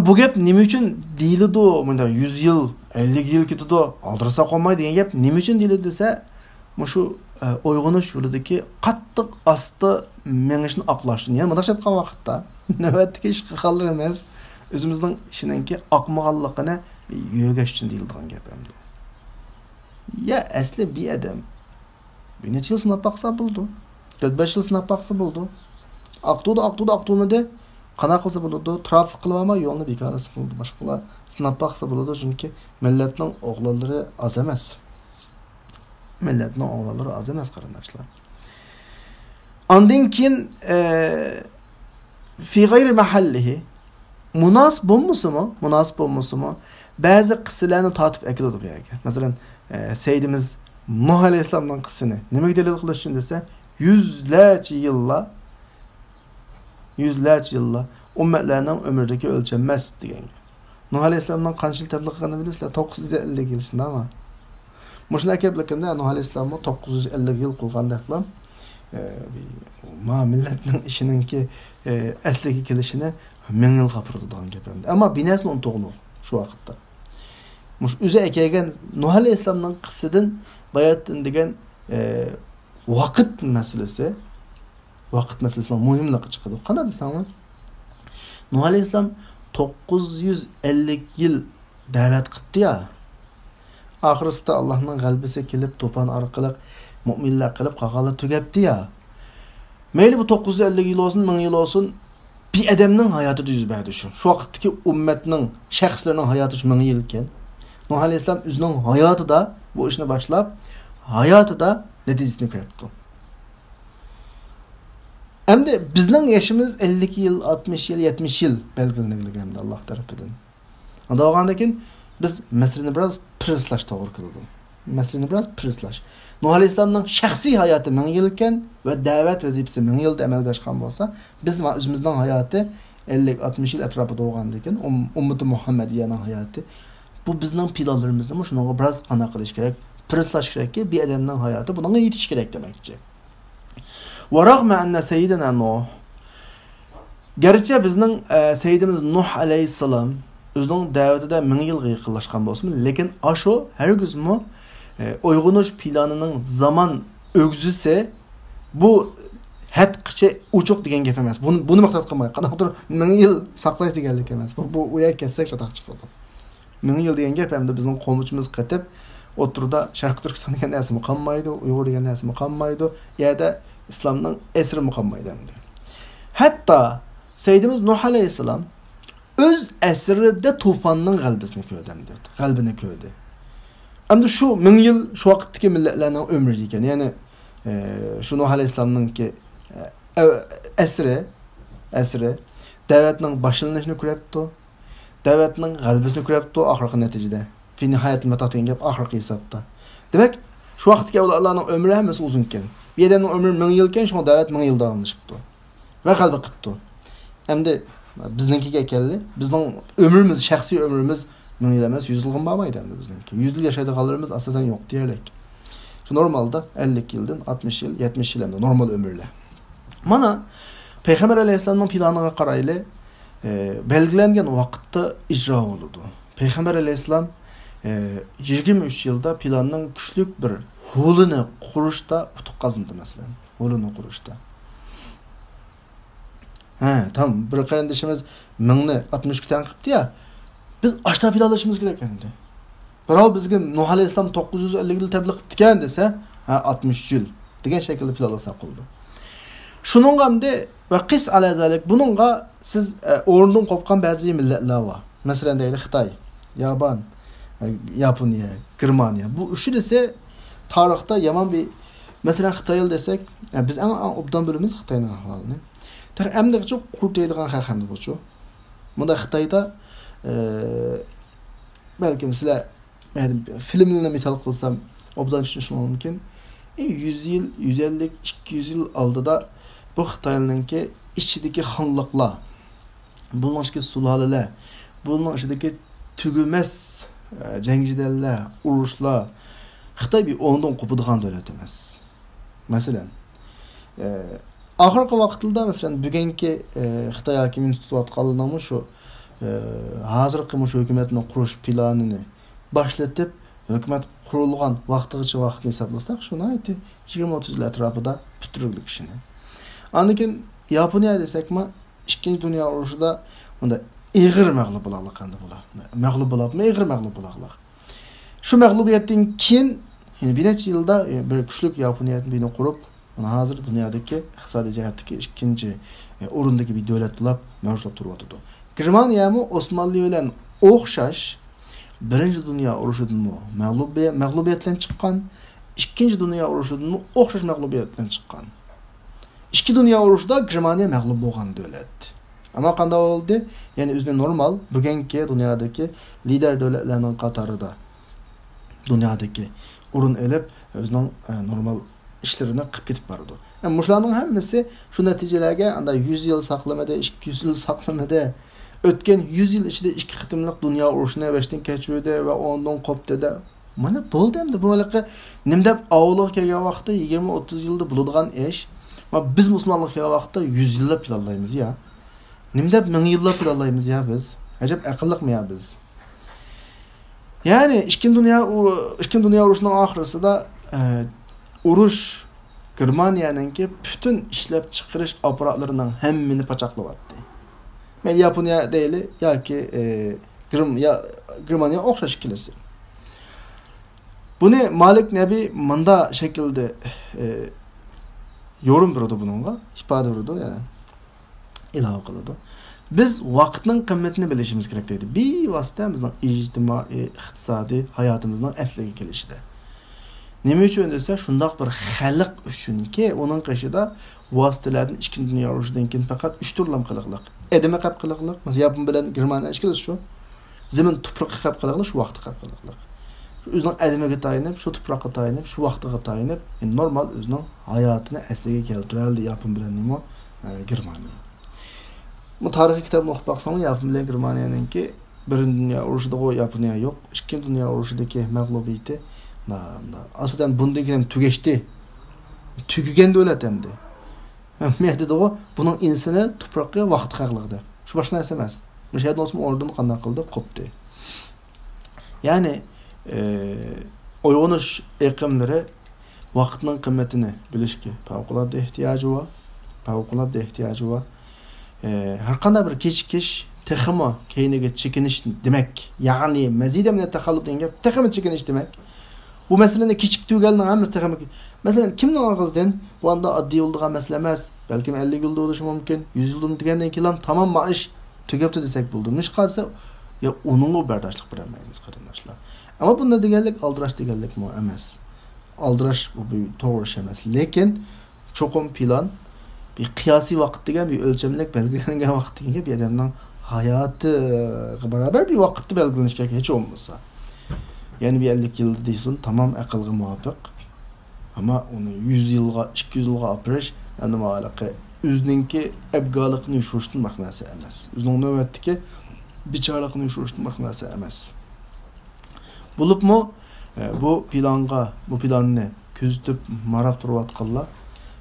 بۇ گەپ نېمە ئۈچۈن دېيىلىدۇ؟ مۇنداق يۈز يىل، ئەللىك يىل كېتىدۇ، ئالدىرىساق بولماي دېگەن گەپ نېمە ئۈچۈن دېيىلىدۇ دېسە، مۇشۇ، ئە، ئويغىنىش يولىدىكى قاتتىق ئاستا مېڭىشنى ئاقلاش ئۈچۈن. يەنە مۇنداق ئېيتقان ۋاقىتتا، نۆۋەتتىكى ئىش قىلغانلىرى ئەمەس، ئۆزىمىزنىڭ ئىشىنىڭكى ئاقمىغانلىقىنى يۆگەش ئۈچۈن دېيىلىدىغان گەپ ئەمدى. يا ئەسلى بىر ئادەم بىر نەچچە يىل سىناپ باقسا بولىدۇ. تۆت بەش يىل سىناپ باقسا بولىدۇ. ئاقتۇدى، ئاقتۇدى، ئاقتۇمىدى. قانداق قىلسا بولىدۇ؟ ترافىك قىلىۋالماي يولنى بىكارلاشسا بولىدۇ. باشقىلار سىناپ باقسا بولىدۇ، چۈنكى مىللەتنىڭ ئوغلانلىرى ئاز ئەمەس. مىللەتنىڭ ئوغلانلىرى ئاز ئەمەس، قېرىنداشلار. ئاندىن كېيىن، ئە، في غير محله، مۇناسىپ بولمىسىمۇ، مۇناسىپ بولمىسىمۇ، بەزى قىسسىلەرنى تارتىپ ئەكېلىدۇ بۇ يەرگە. مەسىلەن، ئە، سەيدىمىز نۇھ ئەلەيھىسسالامنىڭ قىسسىسىنى نېمىگە دەلىل قىلىش ئۈچۈن دېسە، يۈزلەرچە يىللار، يۈزلەرچە يىللار ئۈممەتلەرنىڭ ئۆمرىدىكى ئۆلچەم ئەمەس دېگەن گەپ. نۇھ ئەلەيھىسسالامنىڭ قانچە يىل تەبلىغ قىلغانىنى بىلىسىلەر؟ توققۇز يۈز ئەللىك يىل، شۇنداقمۇ؟ مۇشۇنى ئەكەپ بېقىڭدا، نۇھ ئەلەيھىسسالاممۇ توققۇز يۈز ئەللىك يىل قىلغاندەكلا، ئە، ما مىللەتنىڭ ئىشىنىڭكى، ئە، ئەسلىگە كېلىشىنى مىڭ يىل قاپۇرىدىغان گەپ ئەمدى. ئەمما بىر نەرسىنى ئۇنتۇغلۇق شۇ ۋاقىتتا. مۇشۇ ئۆزى ئەكەلگەن نۇھ ئەلەيھىسسالامنىڭ قىسسىدىن باياتىن دېگەن، ئە، ۋاقىت مەسىلىسى، ۋاقىت مەسىلىسىنىڭ مۇھىملىقى چىقىدۇ. قانداق دېسەڭلار، نۇھ ئەلەيھىسسالام توققۇز يۈز ئەللىك يىل دەۋەت قىپتۇ يا. ئاخىرسىدا ئاللاھنىڭ غەلىبىسى كېلىپ، توپان ئارقىلىق مۆمىنلەر قېلىپ، قالغانلار تۈگەپتۇ يا. مەيلى بۇ توققۇز يۈز ئەللىك يىل بولسۇن، مىڭ يىل بولسۇن، بىر ئادەمنىڭ ھاياتىدا يۈز بەردى شۇ. شۇ ۋاقىتتىكى ئۈممەتنىڭ، شەخسلەرنىڭ ھاياتى شۇ مىڭ يىل ئىكەن. نۇھ ئەلەيھىسسالام ئۆزىنىڭ ھاياتىدا بۇ ئىشنى باشلاپ، ھاياتىدا نەتىجىسىنى كۆرۈپتۇ. ئەمدى بىزنىڭ يېشىمىز ئەللىك يىل، ئاتمىش يىل، يەتمىش يىل بەلگىلىنىۋېلىنگەن ئەمدى ئاللاھ تەرىپىدىن. ئۇنداق بولغاندىن كېيىن بىز مەسىلىنى بىراز پىرىسلاش توغرا كېلىدۇ. مەسىلىنى بىراز پىرىسلاش. نۇھ ئەلەيھىسسالامنىڭ شەخسىي ھاياتى مىڭ يىلكەن ۋە دەۋەت ۋەزىپىسى مىڭ يىلدا ئەمەلگە ئاشقان بولسا، بىز مانا ئۆزىمىزنىڭ ھاياتى ئەللىك، ئاتمىش يىل ئەتراپىدا بولغاندىن كېيىن، ئۇم-، ئۈممىتى مۇھەممەدىيەنىڭ ھاياتى، بۇ بىزنىڭ پىلانلىرىمىزنىمۇ شۇنىڭغا بىراز قانداق قىلىش كېرەك؟ پىرىسلاش كېرەككى، بىر ئادەمنىڭ ھاياتى بۇنىڭغا يېتىشى كېرەك دېمەكچى. ورغم أن سيدنا نوح، گەرچە بىزنىڭ، ئە، سەييىدىمىز نۇھ ئەلەيھىسسالام ئۆزىنىڭ دەۋىتىدە مىڭ يىلغا يېقىنلاشقان بولسىمۇ، لېكىن ئاشۇ ھەرگىزمۇ، ئە، ئويغىنىش پىلانىنىڭ زامان ئۆگزىسى بۇ ھەدقىچە ئوچۇق دېگەن گەپ ئەمەس. بۇنى، بۇنى مەقسەت قىلماي، قانداقتۇر مىڭ يىل ساقلاش دېگەنلىك ئەمەس. بۇ، بۇ، ئۇ يەرگە كەتسەك چاتاق چىقىدۇ. مىڭ يىل دېگەن گەپ ئەمدى بىزنىڭ قومۇچىمىز قېتىپ، ئوتتۇرىدا شەرقىي تۈركىستان دېگەن نەرسىمۇ قالمايدۇ، ئۇيغۇر دېگەن نەرسىمۇ قالمايدۇ، ئۇ يەردە ئىسلامنىڭ ئەسىرىمۇ قالمايدۇ ئەمدى. ھەتتا سەييىدىمىز نۇھ ئەلەيھىسسالام ئۆز ئەسىرىدە توپاننىڭ غەلىبىسىنى كۆردى ئەمدى. غەلىبىنى كۆردى. ئەمدى شۇ مىڭ يىل شۇ ۋاقىتتىكى مىللەتلەرنىڭ ئۆمرى ئىكەن. يەنى، ئە، شۇ نۇھ ئەلەيھىسسالامنىڭكى، ئە، ئەسىرى، ئەسىرى، دەۋەتنىڭ باشلىنىشىنى كۆرۈپتۇ. دەۋەتنىڭ غەلىبىسىنى كۆرۈپتۇ ئاخىرقى نەتىجىدە. في نهاية المطاف دېگەن گەپ ئاخىرقى ھېسابتا. دېمەك، شۇ ۋاقىتتىكى ئەۋلىيالارنىڭ ئۆمرى ھەممىسى ئۇزۇنكەن. بىر ئادەمنىڭ ئۆمرى مىڭ يىلكەن، شۇڭا دەۋەت مىڭ يىل داۋاملىشىپتۇ. ۋە غەلىبە قىپتۇ. ئەمدى بىزنىڭكىگە كەلدى. بىزنىڭ ئۆمرىمىز، شەخسىي ئۆمرىمىز مىڭ يىل ئەمەس، يۈز يىلغىمۇ بارمايدۇ ئەمدى بىزنىڭكى. يۈز يىل ياشايدىغانلىرىمىز ئاساسەن يوق دېيەرلىك. شۇ نورمالدا ئەللىك يىلدىن ئاتمىش يىل، يەتمىش يىل ئەمدى نورمال ئۆمۈرلەر. مانا، پەيغەمبەر ئەلەيھىسسالامنىڭ پىلانىغا قارايلى، ئە، بەلگىلەنگەن ۋاقىتتا ئىجرا بولىدۇ. پەيغەمبەر ئەلەيھىسسالام، ئە، يىگىرمە ئۈچ يىلدا پىلاننىڭ كۈچلۈك بىر ھولىنى قۇرۇشتا ئۇتۇق قازىنىدۇ، مەسىلەن. ھولىنى قۇرۇشتا. ھە، تامام. بىر قېرىندىشىمىز مىڭنى ئاتمىشقا تەڭ قىپتۇ يا. بىز ئاشتا پىلانلىشىمىز كېرەك ئەمدى. بىراۋ بىزگە نۇھ ئەلەيھىسسالام توققۇز يۈز ئەللىك يىل تەبلىغ قىپتىكەن دېسە، ھە، ئاتمىش يۈز يىل دېگەن شەكىلدە پىلانلىساق بولىدۇ. شۇنىڭغا ئەمدى ۋە قىس ئەلە زالىك، بۇنىڭغا سىز، ئە، ئورنىدىن قوپقان بەزى بىر مىللەتلەر بار. مەسىلەن، دەيلى خىتاي، يابان، ئە، ياپونىيە، گېرمانىيە. بۇ ئۈچى دېسە تارىختا يامان بىر، مەسىلەن، خىتايلار دېسەك، ئە، بىز ئەڭ، ئەڭ ئوبدان بىلىمىز خىتاينىڭ ئەھۋالىنى. تېخى ئەمدىغىچە قۇرۇتايدىغان خەق ئەمدى بۇچۇ. مۇندا خىتايدا، ئە، بەلكىم سىلەر، مەن فىلىملىرىنى مىسال قىلسام، ئوبدان چۈشىنىشىڭلار مۇمكىن. ئە، يۈز يىل، يۈز ئەللىك، ئىككى يۈز يىل ئالدىدا بۇ خىتايلارنىڭكى ئىچىدىكى خانلىقلار، بۇنىڭ ئىچىدىكى سۇلالىلەر، بۇنىڭ ئىچىدىكى تۈگىمەس، ئە، جەڭ-جېدەللەر، ئۇرۇشلار. خىتاي بىر ئورنىدىن قوپىدىغان دۆلەت ئەمەس. مەسىلەن، ئە، ئاخىرقى ۋاقىتلاردا، مەسىلەن، بۈگۈنكى، ئە، خىتاي ھاكىمىيىتىنى تۇتۇۋاتقانلارنىڭمۇ شۇ، ئە، ھازىرقى مۇشۇ ھۆكۈمەتنىڭ قۇرۇش پىلانىنى باشلىتىپ، ھۆكۈمەت قۇرۇلغان ۋاقتىغىچە ۋاقىتنى ھېسابلىساق، شۇ ناھايىتى يىگىرمە ئوتتۇز يىل ئەتراپىدا پۈتتۈرۈلگەن ئىشنى. ئاندىن كېيىن ياپونىيە دېسەكمۇ، ئىككىنچى دۇنيا ئۇرۇشىدا مۇنداق ئېغىر مەغلۇپ بولاغلىق ئەمدى بۇلار. مەغلۇپ بولاپمۇ، ئېغىر مەغلۇپ بولاغلىق. شۇ مەغلۇبىيەتتىن كېيىن، يەنە بىر نەچچە يىلدا، ئە، بىر كۈچلۈك ياپونىيەنى بىنى قۇرۇپ، مانا ھازىر دۇنيادىكى ئىقتىسادىي جەھەتتىكى ئىككىنچى، ئە، ئورۇندىكى بىر دۆلەت بولاپ مەۋجۇت بولۇپ تۇرۇۋاتىدۇ. گېرمانىيەمۇ ئوسمانلى بىلەن ئوخشاش بىرىنچى دۇنيا ئۇرۇشىدىنمۇ مەغلۇبىيە-، مەغلۇبىيەت بىلەن چىققان، ئىككىنچى دۇنيا ئۇرۇشىدىنمۇ ئوخشاش مەغلۇبىيەت بىلەن چىققان. ئىككى دۇنيا ئۇرۇشىدا گېرمانىيە مەغلۇپ بولغان دۆلەت. ئەمما قانداق بولدى؟ يەنى ئۆزىنى نورمال، بۈگۈنكى دۇنيادىكى لىدەر دۆلەتلەرنىڭ قاتارىدا دۇنيادىكى ئورۇن ئېلىپ، ئۆزىنىڭ، ئە، نورمال ئىشلىرىنى قىلىپ كېتىپ بارىدۇ. ئە، مۇشۇلارنىڭ ھەممىسى شۇ نەتىجىلەرگە، ئاندا يۈز يىل ساقلىمىدى، ئىككى يۈز يىل ساقلىمىدى. ئۆتكەن يۈز يىل ئىچىدە ئىككى قېتىملىق دۇنيا ئۇرۇشىنى باشتىن كەچۈردى ۋە ئۇنىڭدىن قوپتى دە. مانا بولدى ئەمدى، بۇ ھېلىقى نېمە دەپ ئاۋۇلىغا كەلگەن ۋاقىتتا يىگىرمە ئوتتۇز يىلدا بولىدىغان ئىش. ما بىز مۇسۇلمانلىققا كەلگەن ۋاقىتتا يۈز يىللاپ پىلانلايمىز يا. نېمە دەپ مىڭ يىللاپ پىلانلايمىز يا بىز؟ ئەجەب ئەقىللىقمۇ يا بىز؟ يەنى ئىككىنچى دۇنيا ئۇ-، ئىككىنچى دۇنيا ئۇرۇشىنىڭ ئاخىرىسىدا، ئە، ئۇرۇش گېرمانىيەنىڭكى پۈتۈن ئىشلەپچىقىرىش ئاپپاراتلىرىنىڭ ھەممىنى پاچاقلىۋەتتى. مەيلى ياپونىيە دەيلى ياكى، ئە، گېرم-، يا-، گېرمانىيە ئوخشاش ئىككىلىسى. بۇنى مالىك نەبى مۇنداق شەكىلدە، ئە، يورۇم بېرىدۇ بۇنىڭغا، ئىپادە بېرىدۇ، يەنى ئىلاۋە قىلىدۇ. بىز ۋاقىتنىڭ قىممىتىنى بىلىشىمىز كېرەك دەيدۇ. بىۋاسىتە بىزنىڭ ئىجتىمائىي، ئىقتىسادىي ھاياتىمىزنىڭ ئەسلىگە كېلىشىدە. نېمە ئۈچۈن دېسە، شۇنداق بىر خەلق ئۈچۈنكى، ئۇنىڭ قېشىدا ۋاسىتىلەردىن ئىككىنچى دۇنيا ئۇرۇشىدىن كېيىن پەقەت ئۈچ تۈرلەم قىلىقلىق. ئادەم ئەقەپ قىلىقلىق. مەسىلەن، ياپون بىلەن گېرمانىيە ئىككىلىسى شۇ. زېمىن تۇپراق ئەقەپ قىلىقلىق، شۇ ۋاقىت ئەقەپ قىلىقلىق. ئۆزىنىڭ ئادىمىگە تايىنىپ، شۇ تۇپراققا تايىنىپ، شۇ ۋاقتىغا تايىنىپ، نورمال ئۆزىنىڭ ھاياتىنى ئەسلىگە كەلتۈرەلدى ياپون بىلەن نېمە، ئە، گېرمانىيە. بۇ تارىخىي كىتابنى ئوقۇپ باقساڭلار، ياپون بىلەن گېرمانىيەنىڭكى بىرىنچى دۇنيا ئۇرۇشىدىغۇ ياپونىيە يوق. ئىككىنچى دۇنيا ئۇرۇشىدىكى مەغلۇبىيىتى، ئاساسەن بۇندىن كېيىن تۈگەشتى. تۈگىگەن دۆلەت ئەمدى. مەن دېدىغۇ، بۇنىڭ ئىنسىنى، تۇپرىقى، ۋاقىت خەقلىقى دەپ. شۇ باشقا نەرسە ئەمەس. مۇشۇ يەردىن بولسىمۇ ئورنىدىن قانداق قىلدى؟ قوپتى. يەنى، ئويغىنىش ئېقىملىرى ۋاقىتنىڭ قىممىتىنى بىلىشكە پەۋقۇلئاددە ئېھتىياجى بار. پەۋقۇلئاددە ئېھتىياجى بار. ئە، ھەر قانداق بىر كېچىكىش تېخىمۇ كەينىگە چېكىنىش دېمەك. يەنى مەزىدە مىنەت تەخەللۇپ دېگەن گەپ تېخىمۇ چېكىنىش دېمەك. بۇ مەسىلىنى كېچىكتۈرگەننىڭ ھەممىسى تېخىمۇ، مەسىلەن، كىمنىڭ ئاغزىدىن بۇ ئاندا ئاددىي يولدىغان مەسىلە ئەمەس، بەلكىم ئەللىك يىلدا بولۇشى مۇمكىن، يۈز يىلدىن دېگەندىن كېيىن تامام ما ئىش تۈگەپتۇ دېسەك بولىدۇ. نېمىشقا دېسە، يا ئۇنىڭغا بەرداشلىق بېرەلمەيمىز، قېرىنداشلار. ئەمما بۇنداق دېگەنلىك ئالدىراش دېگەنلىكمۇ ئەمەس. ئالدىراش، بۇ بىر توغرا ئىش ئەمەس. لېكىن چوقۇم پىلان، بىر قىياسىي ۋاقىت دېگەن، بىر ئۆلچەملىك بەلگىلەنگەن ۋاقىت دېگەن گەپ بىر ئادەمنىڭ ھاياتىغا بارابەر بىر ۋاقىتتا بەلگىلىنىشى كېرەك، ھېچ بولمىسا. يەنى بىر ئەللىك يىل دېسۇن، تامام ئەقىلگە مۇۋاپىق. ئەمما ئۇنى يۈز يىلغا، ئىككى يۈز يىلغا ئاپىرىش، ئەمدى ماۋالىقى ئۆزىنىڭكى ئەبگالىقىنى يوشۇرۇشتىن باشقا نەرسە ئەمەس. ئۆزىنىڭ نۆۋەتتىكى بىچارىلىقىنى يوشۇرۇشتىن باشقا نەرسە ئەمەس. بولۇپمۇ، ئە، بۇ پىلانغا، بۇ پىلاننى كۆزىتىپ، ماراپ تۇرۇۋاتقانلار،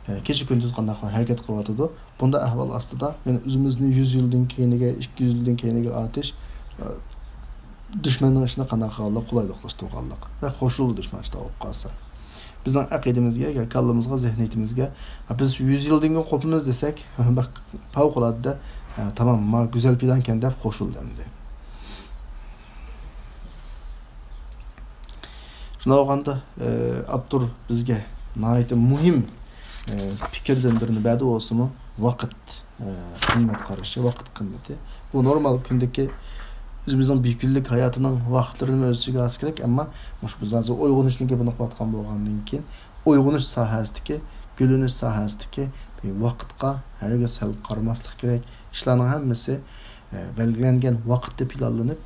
ئە، كېچە-كۈندۈز قانداق ھەرىكەت قىلىۋاتىدۇ؟ بۇنداق ئەھۋال ئاستىدا، يەنى ئۆزىمىزنى يۈز يىلدىن كېيىنىگە، ئىككى يۈز يىلدىن كېيىنىگە ئارتىش، ئە، دۈشمەننىڭ ئىشىنى قانداق قىلغانلىق، قولايلىقلاشتۇرغانلىق ۋە قوشۇلدى دۈشمەن ئىشتا بولۇپ قالسا. بىزنىڭ ئەقىدىمىزگە، كاللىمىزغا، زېھنىيىتىمىزگە، بىز يۈز يىلدىن كېيىن قوپىمىز دېسەك، بەك پەۋقۇلئاددە، ئە، تامام، ما گۈزەل پىلانكەن دەپ قوشۇلدى ئەمدى. شۇنداق بولغاندا، ئە، ئاپتور بىزگە ناھايىتى مۇھىم، ئە، پىكىردىن بىرنى بەردى، بولسىمۇ ۋاقىت، ئە، قىممەت قارىشى، ۋاقىت قىممىتى. بۇ نورمال كۈندىكى ئۆزىمىزنىڭ بىر كۈنلۈك ھاياتىنىڭ ۋاقىتلىرىنى ئۆز ئىچىگە ئالسا كېرەك، ئەمما مۇشۇ بىز ھازىر ئويغىنىشنىڭ گېپىنى قىلىۋاتقان بولغاندىن كېيىن، ئويغىنىش ساھەسىدىكى، گۈللىنىش ساھەسىدىكى بىر ۋاقىتقا ھەرگىز سەل قارىماسلىق كېرەك. ئىشلارنىڭ ھەممىسى، ئە، بەلگىلەنگەن ۋاقىتتا پىلانلىنىپ،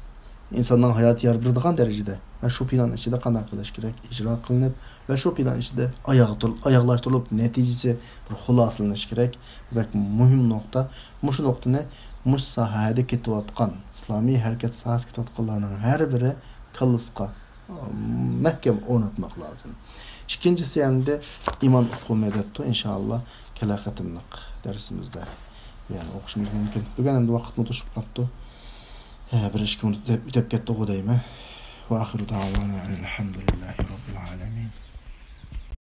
ئىنساننىڭ ھاياتى يار بېرىدىغان دەرىجىدە ۋە شۇ پىلان ئىچىدە قانداق قىلىش كېرەك، ئىجرا قىلىنىپ ۋە شۇ پىلان ئىچىدە ئاياغ تۇر-، ئاياغلاشتۇرۇلۇپ، نەتىجىسى بىر خۇلاسىلىنىشى كېرەك. بەك مۇھىم نۇقتا. مۇشۇ نۇقتىنى مۇشۇ ساھەدە كېتىۋاتقان، ئىسلامىي ھەرىكەت ساھەسىگە كېتىۋاتقانلارنىڭ ھەر بىرى كاللىسىغا مەھكەم ئورناتماق لازىم. ئىككىنچىسى ئەمدى ئىمان ئۇقۇمى دەپتۇ. ئىنشائاللا، كېلەر قېتىملىق دەرسىمىزدە، يەنى، ئوقۇشىمىز مۇمكىن. بۈگۈن ئەمدى ۋاقىتمۇ توشۇپ قاپتۇ. ھە، بىر ئىككى مىنۇت ئۆتۈپ، ئۆتۈپ كەتتىغۇ دەيمەن. وآخر دعوانا أن الحمد لله